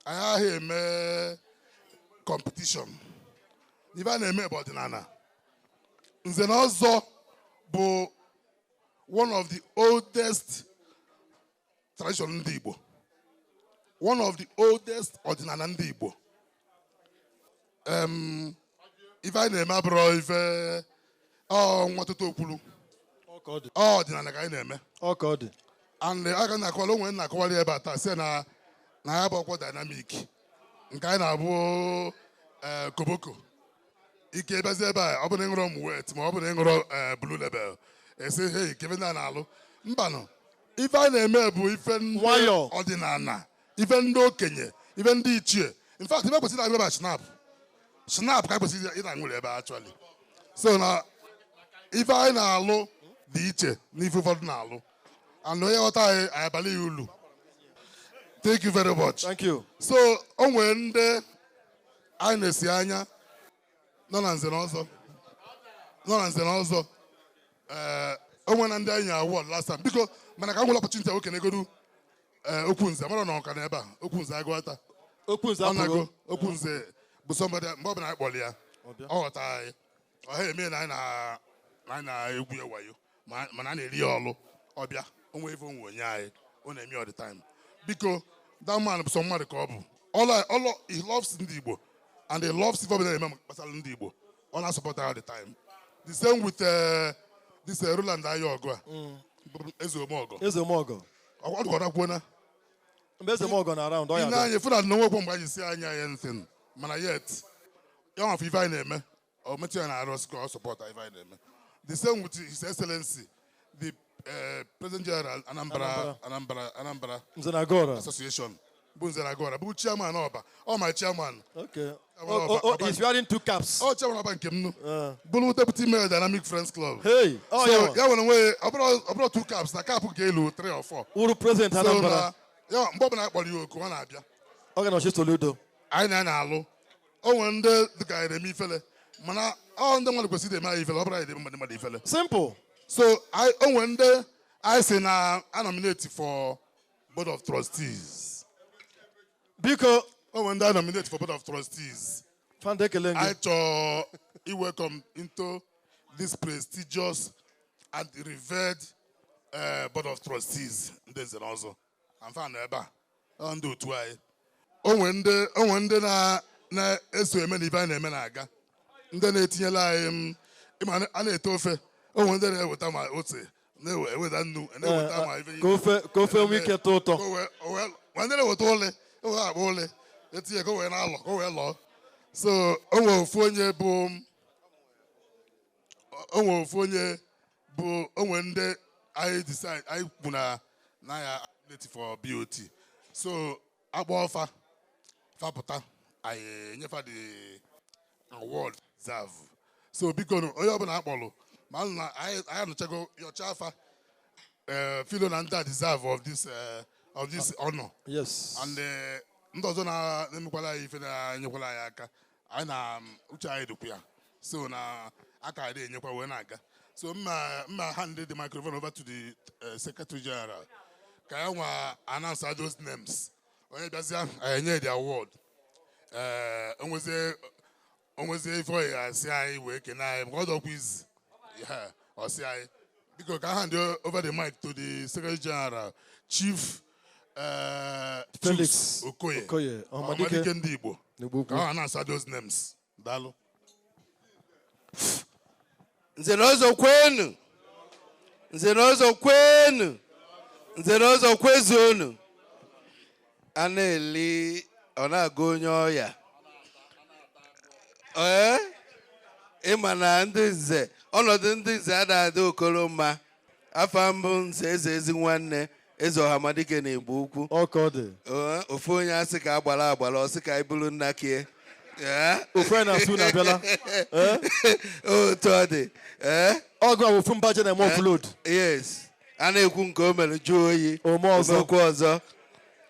anyị aghaghị eme competition. Ife a na-eme bụ ọdịnala. Nze na ọzọ bụ one of the oldest tradition ndị Igbo, one of the oldest ọdịnala ndị Igbo. Ife anyị na-eme abụrụ ife ọ nwa tụtụ okwulu, ọ ọdịnala ka anyị na-eme. Ọ ka ọ dị. And aka na-akọwara onwe na-akọwara ebe a taa sị na ya bụ ọkwọ dynamic nke anyị na-abụ koboko ike bịazi ebe a. Ọ bụ na ịṅụrọ Moet, ma ọ bụ na ịṅụrọ Blue Label, esi hei kebe ndị a na-alụ mbanụ. Ife anyị na-eme bụ ife ndị Nwayọọ. ọdịnala, ife ndị okenye, ife ndị ichie. In fact, ife kwesịrị ịna ebe a, schnapps, schnapps ka kwesịrị ị na-aṅụrị ebe a actually. So na ife anyị na-alụ dị iche n'ife ụfọdụ na-alụ, and onye ghọta anyị, anyị abalị ya ulu. Thank you very much. Thank you. So o nwere ndị anyị na-esi anya nọ na nze na ọzọ, nọ na nze na ọzọ. Ee, o nwere na ndị anyị nye award last time. Biko, mana ka m nwere opportunity a okenegodu ee okwu nze mara na ọka na ebe a, okwu nze agụata. Okwu nze. Ọ na-agụ. Apụgo. Okwu nze bụ somebody mgbe ọbụla anyị kpọrọ ya, ọ ghọta anyị. Ọ ha eme na anyị na anyị na-egwu ya wayo, mana a na-eri ya ọlụ ọbịa onwe ife onwe onye anyị ọ na-eme all the time. Biko, that man bụ sọ mmadụ ka ọ bụ. Ọlụ he loves ndị Igbo and he loves ife ọbụla na-eme gbasara ndị Igbo. Ọ na-support all the time. The same with this Roland Ayogu a bụ eze omeọgọ. Eze Omeọgọ. Ọ dịkwa ọ na Mgbe Eze Omeọgọ na around, ọ ya ị abịa. na-anya fụ na nwekwa mgbe anyị si anya ya anything, mana yet ya nwafọ ife anyị na-eme, ọ metụ ya na arụ ka ọ support ife anyị na-eme. The same with His Excellency the President General Anambra. Anambra. Anambra, Anambra Nze na Agora. Association bụ Nze na Agora bụ chairman ọba, ọ my chairman. Chairman Oh, ọba- oh, ọba- he's wearing two caps. Ọ chairman ọba nke m nụ bụrụ deputy mayor Dynamic Friends Club. Hey, oh, so yeah. ya nwere onwe ọ bụrụ two caps na cap nke elu, three or four. Wuru president So Anambra. na ya mgbe ọbụla anyị kpọrọ ya oku, ọ na-abịa. Ọ ga-anọchi Soludo. Anyị na na-alụ o nwere ndị dịka anyị na-eme ifele, mana ọ ndị mmadụ kwesịrị eme anyị ifele, ọ bụrụ anyị na-eme ndị mmadụ ifele. Simple. So o nwere ndị anyị si na a nominate for board of trustees. Biko. O nwere ndị a nominate for board of trustees. Fanda, ekele gị. Anyị chọọ i-welcome into this prestigious and revered board of trustees ndị nze na ọzọ amfa nọ ebe a. Ọ ndị otu anyị. O nwere ndị na na-eso eme na ife anyị na-eme na-aga. Ndị na-etinyela anyị m ịma a na-ete ofe, o nwere ndị na-eweta ma ose, na-eweta nnu, na-eweta ma ife. Ka ofe nwee ike tọọ ụtọ. Ka o wee, ma ndị na-eweta ụlị, ewere akpa ụlị etinye ka o wee na-alọ, ka o wee lọọ. So o nwere ofu onye bụ o nwere ndị anyị decide, anyị kwu na ya nominate for BOT. So akpọ ọfa fapụta, anyị enyefa the award deserve. So biko nụ, onye ọbụla akpọrọ ma na anyị anụchago yọcha afa, filo na ndị a deserve of this honor. And ndị ọzọ na-emekwala anyị ife, na-enyekwala anyị aka, anyị na uche anyị dịkwa ya. So na aka anyị na-enyekwa wee na-aga. So mma hand the microphone over to the secretary general ka ya nwa announce those names. Onye bịazịa, anyị enye the award. Onwezie ife ọ ya asị anyị wee kene anyị maka ọ dọkwa izi ya, ọ sị anyị biko ka hand over the mic to the secretary general, Chief Felix Chuks Okoye. Okoye, Ọhamadike. Ọhamadike ndị Igbo. N'Igbo ukwu. Ka ọ announce those names. Daalụ. Nze na ọzọ kwenu! Nze na ọzọ kwenu! Nze na ọzọ kwezuonu! A na-eli, ọ na-agụ onye ọya. Ee, ịma na ndị nze, ọnọdụ ndị nze adịghị adị okoro mma. Afa mbụ, Nze Eze Ezi Nwanne Eze Ọhamadike na Igbo Ukwu. Ọ ka ọ dị. Ee, ofu onye asị ka agbara agbara, ọ sị ka anyị bụrụ nna kie. Ee? Ofu onye na-asụ unu abịala. Ee? Otu ọ dị. Ee? Ọgụ a bụ ofu mba je na-eme offload. Yes, a na-ekwu nke o mere jụọ oyi. Ome ọzọ. Omekwa ọzọ.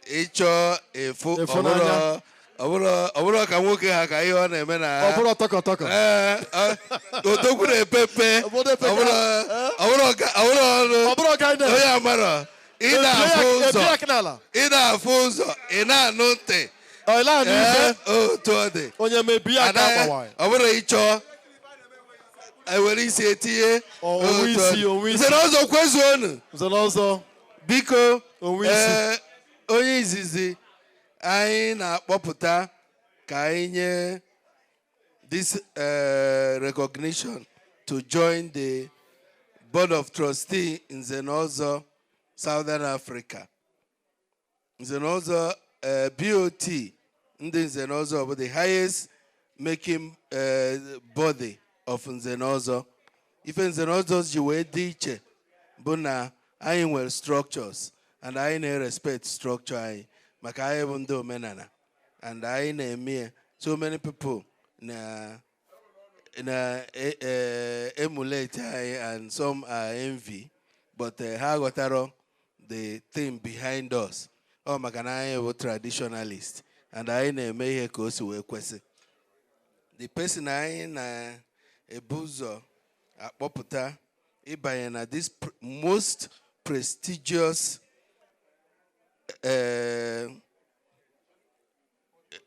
Ịchọ efu. Efu n'anya. Ọ bụrụ ka nwoke ha ka ihe ọ na-eme na Ọ bụrụ tọkọ tọkọ. Ee, odogwu na-epe mpe. Ọ bụrụ ọrụ. Ọ bụrụ ọga. Onye amarọ ị na-afụ ụzọ. Ebi aka n'ala. Ị na-afụ ụzọ, ị na-anụ ntị. Ọ na-anụ Ee, ife. otu ọ dị. Onye mebi aka agbawa. Ọ bụrụ ịchọ ewere isi etinye. Onwe Otu ọ isi, dị. onwe isi. Nze na ọzọ kwezuonu! Nze na ọzọ. Biko. Onwe isi. Ee, onye izizi anyị na-akpọpụta ka anyị nye this recognition to join the Board of Trustee Nze na Ọzọ Southern Africa. Nze na Ọzọ, BOT ndị Nze na Ọzọ bụ the highest making body of Nze na Ọzọ. Ife Nze na Ọzọ ji wee dị iche bụ na anyị nwere structures and anyị na-respect structure anyị, maka anyị bụ ndị omenala and anyị na-eme ya. So many people na emulate anyị and some are envy, but ha ghọtara the thing behind us. Ọ maka na anyị bụ traditionalist and anyị na-eme ihe ka o si wee kwesị. The person anyị na-ebu ụzọ akpọpụta ịbanye na this most prestigious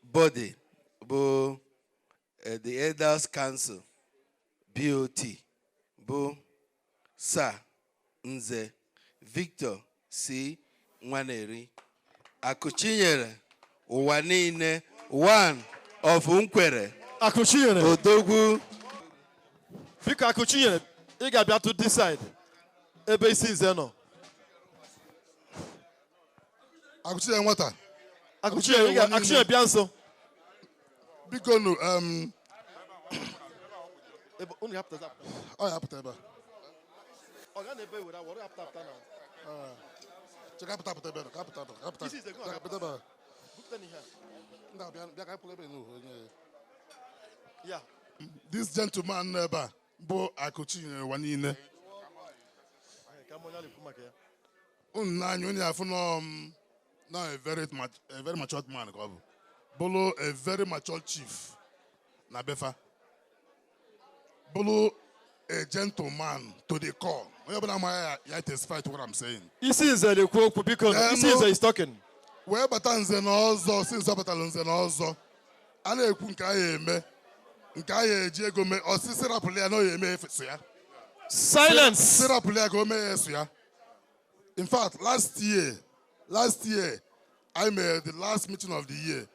body bụ the Elders Council BOT, bụ Sir Nze Victor C. Nwaneri, Akụchinyere ụwa niile, one of Nkwere. Akụchinyere. Odogwu. Biko, Akụchinyere, ị ga-abịa to this side ebe isi nze nọ. Akụchinyere nwata. Akụchinyere, Akụchinyere, bịa nso. Biko nụ. Unu ga-apụta, apụta. Ọ ya apụta ebe a. Ọ ga na-ebe were awọ, ọ ga-apụta apụta na. Che ka apụta apụta ebe a, ka apụta apụta, ka apụta. Isi nze, gị Ka apụta ebe a. Bupụta n'ihe a. Ndị a, bịa bịa ka apụta ebe a nụ, onye. Ya. This gentleman nọ ebe a bụ Akụchinyere ụwa niile. Ka m onye a na-ekwu maka ya. Unu n'anya onye afụ nọ m na a very matured man ka ọ bụ. Bụrụ a very mature chief na befa. Bụrụ a gentleman to the core. Onye ọbụla amaghị ya, ya testify to what I'm saying. Isi nze na-ekwu okwu, biko. Isi nze is talking. Wee bata nze na ọzọ, si nze ọ batara nze na ọzọ, a na-ekwu nke anyị eme, nke anyị eji ego mee, ọsị sirapụrụ ya na ọ ya eme so ya. Silence. Sirapụrụ ya ka o mee ya so ya. In fact, last year I made the last meeting of the year,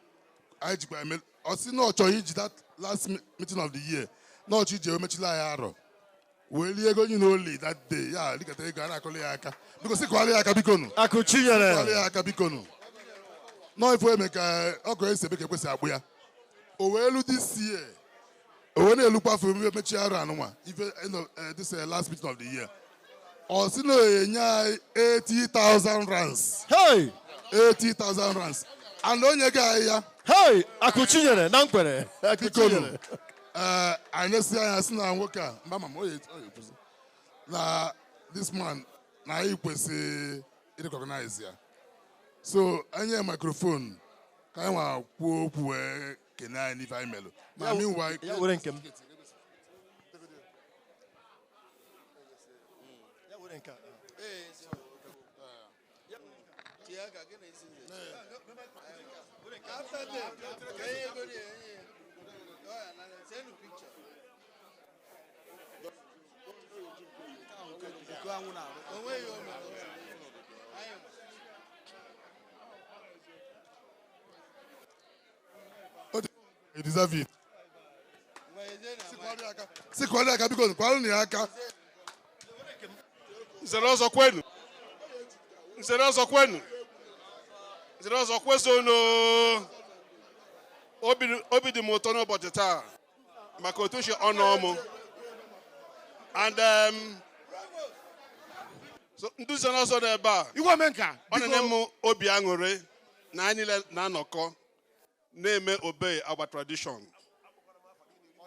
anyị jikwa eme, ọsị na ọ chọrọ iji that last meeting of the year. N'ọchị ji emechila anyị arọ wee lie ego onye na oli that day ya likata ego a na-akụli ya aka. Biko sị kụọrọ ya aka, biko nụ. Akụ Chinyere. Kụọrọ ya aka, biko nụ. Nọọ ife eme ka ọkụ esi ebe ka ekwesị agbụ ya. O wee lu this year, o wee na-elukwa afọ ebe mechi arọ anụnwa ife end of this last meeting of the year, ọ sị na enye anyị 80,000 rands. Hey! 80,000 rands, and onye ga anyị ya. Hey! Akụ Chinyere na Nkwere. Akụ Biko nụ. Chinyere. Ee, anyị si anya sị na nwoke a mba ma o ekwuzi na this man na anyị kwesị recognize ya, so anyị microphone ka anyị nwa kwuo okwu wee kene anyị n'ife anyị melụ ma meanwhile. Ya were nke m. Ya were nke a. You deserve it. Sị kụọrọ ya aka, biko, kụọrọ ya aka. Nzere ọzọ kwenu! Nzere ọzọ kwenu! Nzere ọzọ kwesonu! Obi dị m ụtọ n'ụbọchị taa maka otu si ọnụ ọmụ and so ndị nzere ọzọ nọ ebe a. Igwe omenka. Ọ na-enye m obi aṅụrị na anyị niile na-anọkọ na-eme obey our tradition.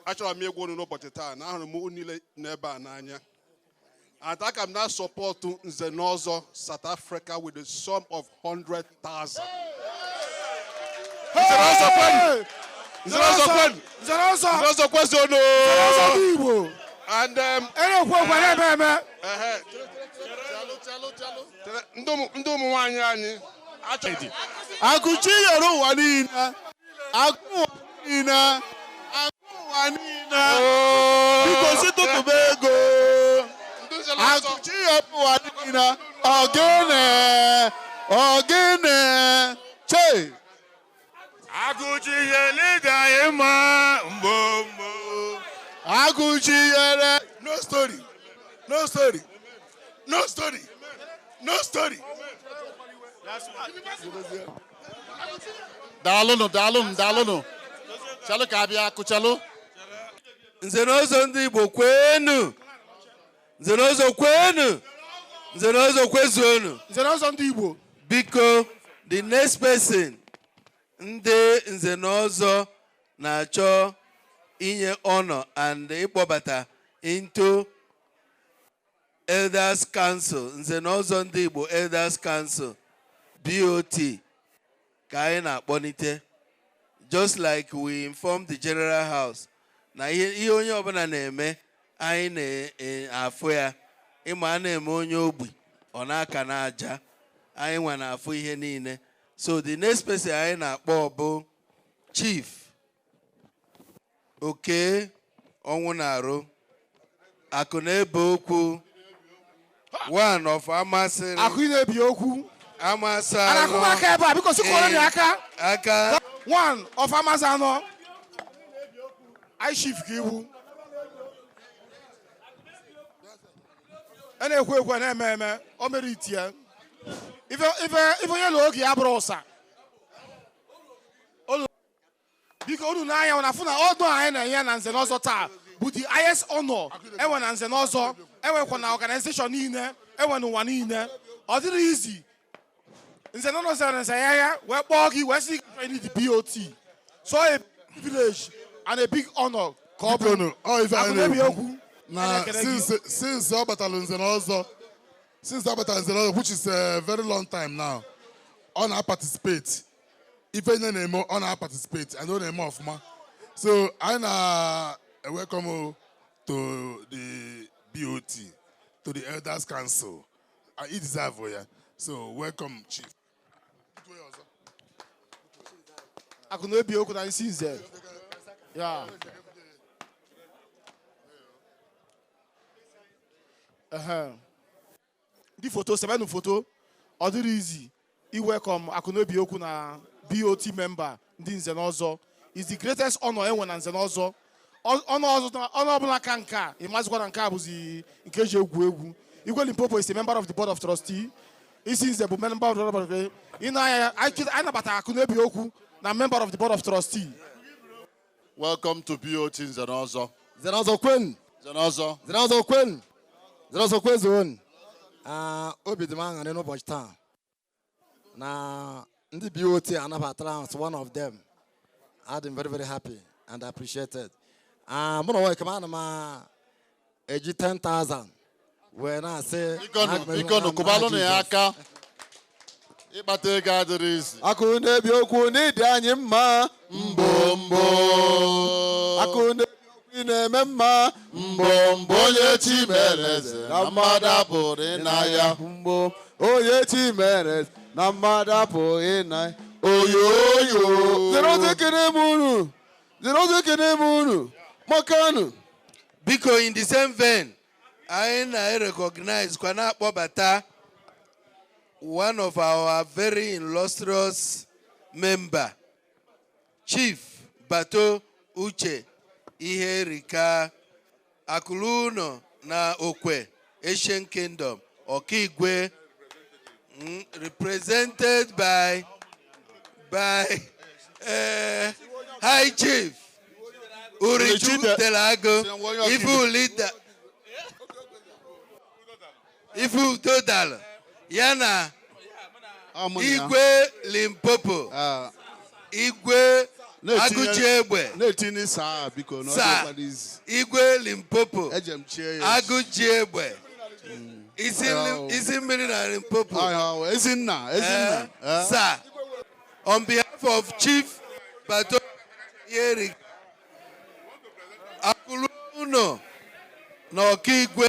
Achọrọ m ịgwa unu n'ụbọchị taa na ahụrụ m unu niile n'ebe a n'anya, and aka m na-support nze na ọzọ South Africa with a sum of 100,000. Nze na ọzọ kwenu! Nze na ọzọ kwenu! Nzere ọzọ. Nze ọzọ kwesonu! Nzere ọzọ ndị Igbo. And na-ekwu okwu, na-eme eme. Ehe. Ndị ụmụ nwaanyị anyị achọghị. Akụchi yọrọ ụwa niile. Akụ ụwa niile. Akụ ụwa niile. Biko si tụtụba ego. Akụchi yọrọ ụwa niile. Ogene. Ogene. Che. Agụchi yele dị anyị mma mgbo mgbo. Agụchi yere. No story, no story, no story, no story. Daalụnụ, daalụnụ, daalụnụ. Chalụ ka abịa kụchalụ. Nze na ọzọ ndị Igbo kwenu! Nze na ọzọ kwenu! Nze na ọzọ kwezuonu! Nze na ọzọ ndị Igbo. Biko, the next person ndị nze na ọzọ na-achọ inye honor and ịkpọbata into Elders Council, nze na ọzọ ndị Igbo Elders Council BOT, ka anyị na-akpọlite, just like we informed the General House na ihe onye ọbụla na-eme, anyị na-afụ ya. Ịma a na-eme onye ogbi ọ na-aka n'aja, anyị nwa na-afụ ihe niile. So the next person anyị na-akpọ bụ Chief Oke Ọnwụ na-arụ Akụ na-ebe okwu one of Amasịrị. Akụ na-ebi okwu. Amasị A na-akụ anọ. aka ebe a, biko, sịkwara ya aka. Aka. One of Amasị anọ. I chief ka iwu. A na-ekwu ekwu, a na-eme eme, o mere itie. Ife onye lụọ oge ya bụrụ ụsa. Biko, unu n'anya na afụ na ọdụ anyị na-enye na nze n'ọzọ taa bụ the highest honor enwe na nze n'ọzọ, enwekwa na organization niile enwe n'ụwa niile. Ọ dịrị izi nze n'ọzọ zara nze ya wee kpọọ gị wee sị gị join the BOT, so a privilege and a big honor ka ọ bụ. Biko nụ, ọ ife anyị Akụ na-ebi na-ekwu okwu. na Anyị na-ekele gị. Since ọ batara nze n'ọzọ, since ọ batara nze n'ọzọ, which is a very long time now, ọ na-participate ife nye na-eme, ọ na-participate and ọ na-eme ọfụma. So anyị na-welcome to the BOT, to the Elders Council. He deserve ya, so welcome, Chief. Akụ na-ebi okwu na isi nze ya. Ehe. Ndị foto sebenụ foto. Ọ dịrị izi iwelcome akụ na-ebi okwu na BOT member ndị nze na ọzọ is the greatest honor enwe na nze na ọzọ. Ọnụ ọzọ ọnụ ọbụla ka nke a ịmazikwa na nke a bụzi nke eji egwu egwu. Igwe Limpopo is a member of the board of trustee. Isi Nze bụ member of the board of trustee. Ị na-anya anyị nabatara akụ n'ebi okwu na member of the board of trustee. Welcome to BOT Nze na Ọzọ. Nze na Ọzọ kwen. Nze na Ọzọ. Nze na Ọzọ kwen. Nze na Ọzọ kwezuon. Obi dị m aṅụrị n'ụbọchị taa na ndị BOT anabatara as one of them. I'm very, very happy and appreciated. Mụ na onwe m ana m eji 10,000 wee na-asị Biko nụ, kụbalụnụ ya aka. Ịkpata ego adịrị izi. Akụ na-ebi okwu n'ịdị anyị mma mbụ mbụ. Akụ na-ebi okwu ị na-eme mma mbụ mbụ. Onye chi mere eze na mmadụ apụrụ ịna ya. Mbụ onye chi mere eze na mmadụ apụghị ịna ya. Oyo oyo. Zere ozi ekene m unu. Zere ozi ekene m unu. Makanu. Biko, in the same vein, anyị na-recognize kwa na-akpọbata one of our very illustrious member, Chief Bato Uche Iherika Akuluno na Okwe, Asian Kingdom, Okigwe, represented by High Chief Urichu Telago, Ifu Lida, Ifu Dodal, yana Igwe Limpopo, Igwe Agụchi Egbe, Na-etinye saa biko na ọ Saa. dịkwa n'izi. Igwe Limpopo, Eje m chie ya. Agụchi Egbe, isi isi mmiri na Limpopo. Ezinna, Ezinna. Sir, on behalf of Chief Bato Yeri Akuluno na Okigwe,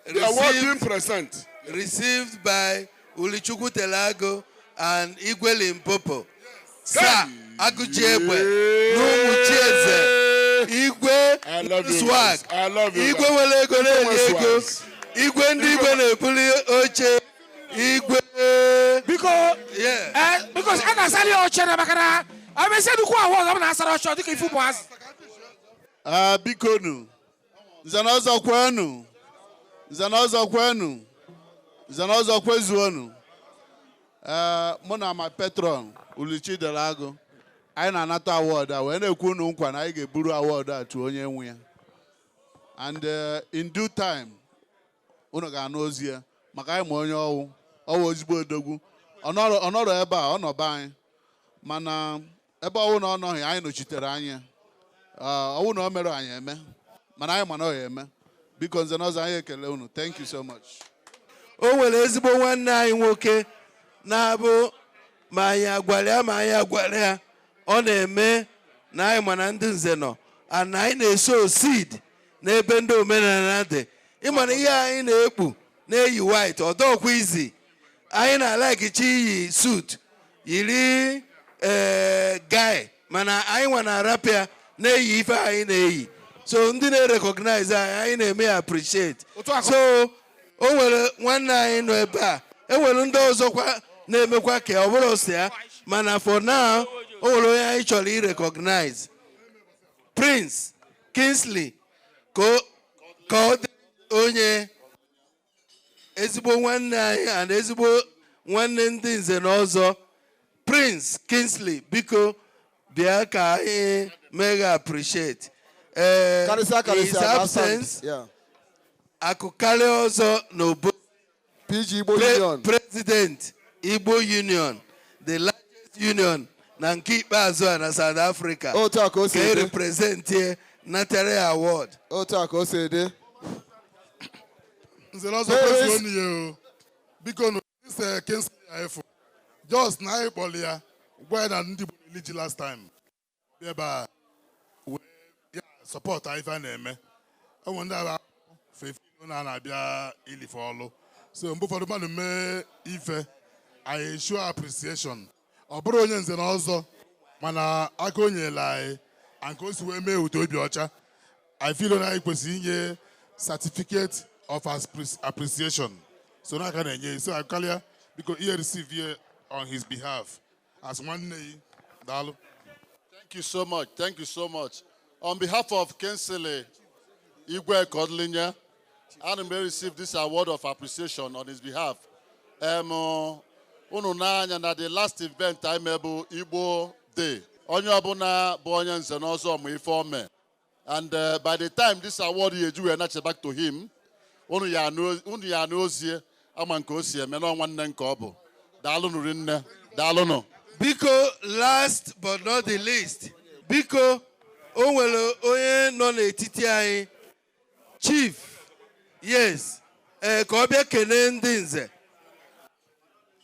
The award being present. Received by Ulichukwu Telago and Igwe Limpopo. Sir, Agụchi Egbe, n'Ụmụchieze, Igwe I love you swag, guys. I love you Igwe guys. nwere ego na-eri Igwe ego, swags. Igwe ndị Igwe na-ebuli oche, Igwe. Biko, Yeah. biko a ga-asara ya oche na maka na emesịa nnukwu ahụ ọzọ m na-asara oche dịka ife ụmụazị. Ah, biko nu. Nze na ọzọ kwenu. Nze na ọzọ kwenu. Nze na ọzọ kwezuonu. Mụ na my patron Ulichi Delago, anyị na-anata award a wee na-ekwu unu nkwa na anyị ga-eburu award a tụọ onye nwe ya. And in due time, unu ga-anụ ozi ya maka anyị ma onye ọwụ ọwụ ezigbo odogwu. Ọ nọrọ ebe a, ọ nọ be anyị, mana ebe ọwụ na ọ nọghị, anyị nọchitere anya. Ọwụ na o mere anyị eme, mana anyị ma na ọ ya eme. Biko, nze na ọzọ, anyị ekele unu. Thank you so much. O nwere ezigbo nwanne anyị nwoke na-abụ ma anyị agwara ya ma anyị agwara ya, ọ na-eme na anyị ma na ndị nze nọ and anyị na-eso seed n'ebe ndị omenala dị. Ịma na ihe anyị na-ekpu na-eyi white ọdọkwa izi, anyị na-alakichi iyi suit yiri ee guy, mana anyị nwa na-arapịa na-eyi ife anyị na-eyi. So ndị na-recognize anyị, anyị na-eme ya appreciate. So o nwere nwanne anyị nọ ebe a, e nwere ndị ọzọkwa na-emekwa ka ọ bụrụ si ya, mana for now o nwere onye anyị chọrọ i-recognize, Prince Kingsley, ka ọ dị onye ezigbo nwanne anyị and ezigbo nwanne ndị nze na ọzọ. Prince Kingsley, biko bịa ka anyị mee gị appreciate. Ee, Karịsịa, karịsịa, his na absence, Yeah. Akụkarị ọzọ n'obo PG Igbo Union. President Igbo Union, the largest union na nke ikpeazụ a na South Africa. Otu a ka o si ka e dị. represent natara award. Otu a ka o si dị. Nze na ọzọ kwezuo ya o. Biko nụ, ise Kingsley ya efu just na anyị kpọrọ ya gwa ya na ndị Igbo na-eli ji last time, bịa ebe a wee ya support anyị ife a na-eme. Ọ ndị agha fefe na na-abịa ilife ọlụ. So mgbe ụfọdụ mmadụ mee ife, anyị show appreciation. Ọ bụrụ onye nze na ọzọ, mana aka o nyere anyị and ka o si wee mee ụtọ obi ọcha, I feel na anyị kwesịrị inye certificate of appreciation. So n'aka na-enye so akarịa, biko ihe receive here on his behalf as nwanne yi. Daalụ. Thank you so much. Thank you so much. On behalf of Kensele Igwe Kodlinya, I may receive this award of appreciation on his behalf. Unu n'anya na the last event anyị mee bụ Igbo Day. Onye ọbụla bụ onye nze na ọzọ ma ife ome. And by the time this award ya eji wee nache back to him, unu ya anụ ozie ama nke o si eme na nwanne nke ọ bụ. Daalụnụ rinne. Daalụnụ. Biko, last but not the least, biko, o nwere onye nọ n'etiti anyị, Chief, yes, ee, ka ọ bịa kelee ndị nze.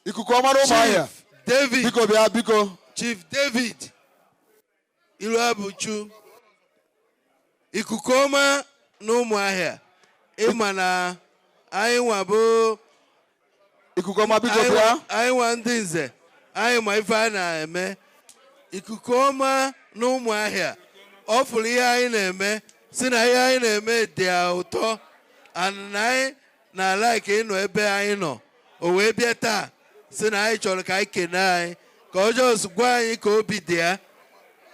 Ikuku ọma n'Ụmụahịa. Chief David. Biko bịa, biko. Chief David Iluabuchu, ikuku ọma n'Ụmụahịa, ịma na anyị nwa bụ Ikuku ọma, biko anyị bịa. Anyị nwa ndị nze, anyị ma ife a na-eme. Ikuku ọma n'Ụmụahịa, ọ fụrụ ihe anyị na-eme, si na ihe anyị na-eme dị ya ụtọ and na anyị na-alike ịnọ ebe anyị nọ. O wee bịa taa si na anyị chọrọ ka anyị kene anyị, ka ọ just gwa anyị ka obi dị ya,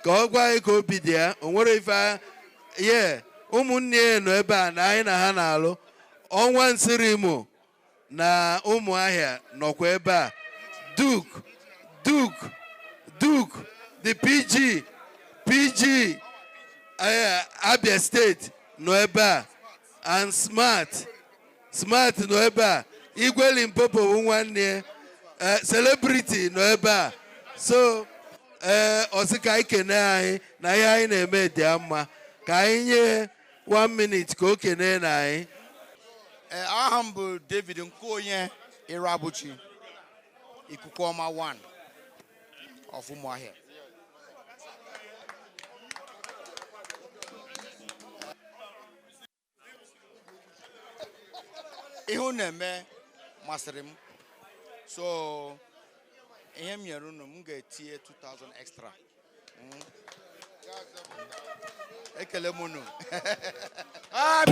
ka ọ gwa anyị ka obi dị ya. O nwere ife ye ụmụnne ya nọ ebe a na anyị na ha na-alụ ọnwa nsirimo na Ụmụahịa nọkwa ebe a. Duke, Duke, Duke, the PG, PG Abia State nọ ebe a, and Smart, Smart nọ ebe a. Igwe Limpopo bụ nwanne ya. Celebrity nọ ebe a. So ee, ọ sị ka anyị kene anyị na ihe anyị na-eme dị ya mma, ka anyị nye one minute ka o kene na anyị. Ee, aha m bụ David Nkonye Irabuchi, Ikuku Ọma 1 of Umuahia. Ihe unu na-eme masịrị m, so ihe m nyere unu, m ga-etinye 2000 extra. Ekele m unu. Ah,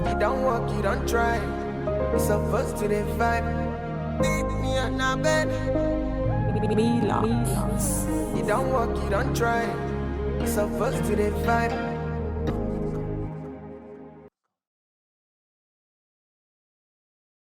You don't walk, you don't try. You're supposed to the vibe. Beat me on a bed. You don't walk, you don't try. You're supposed to the vibe.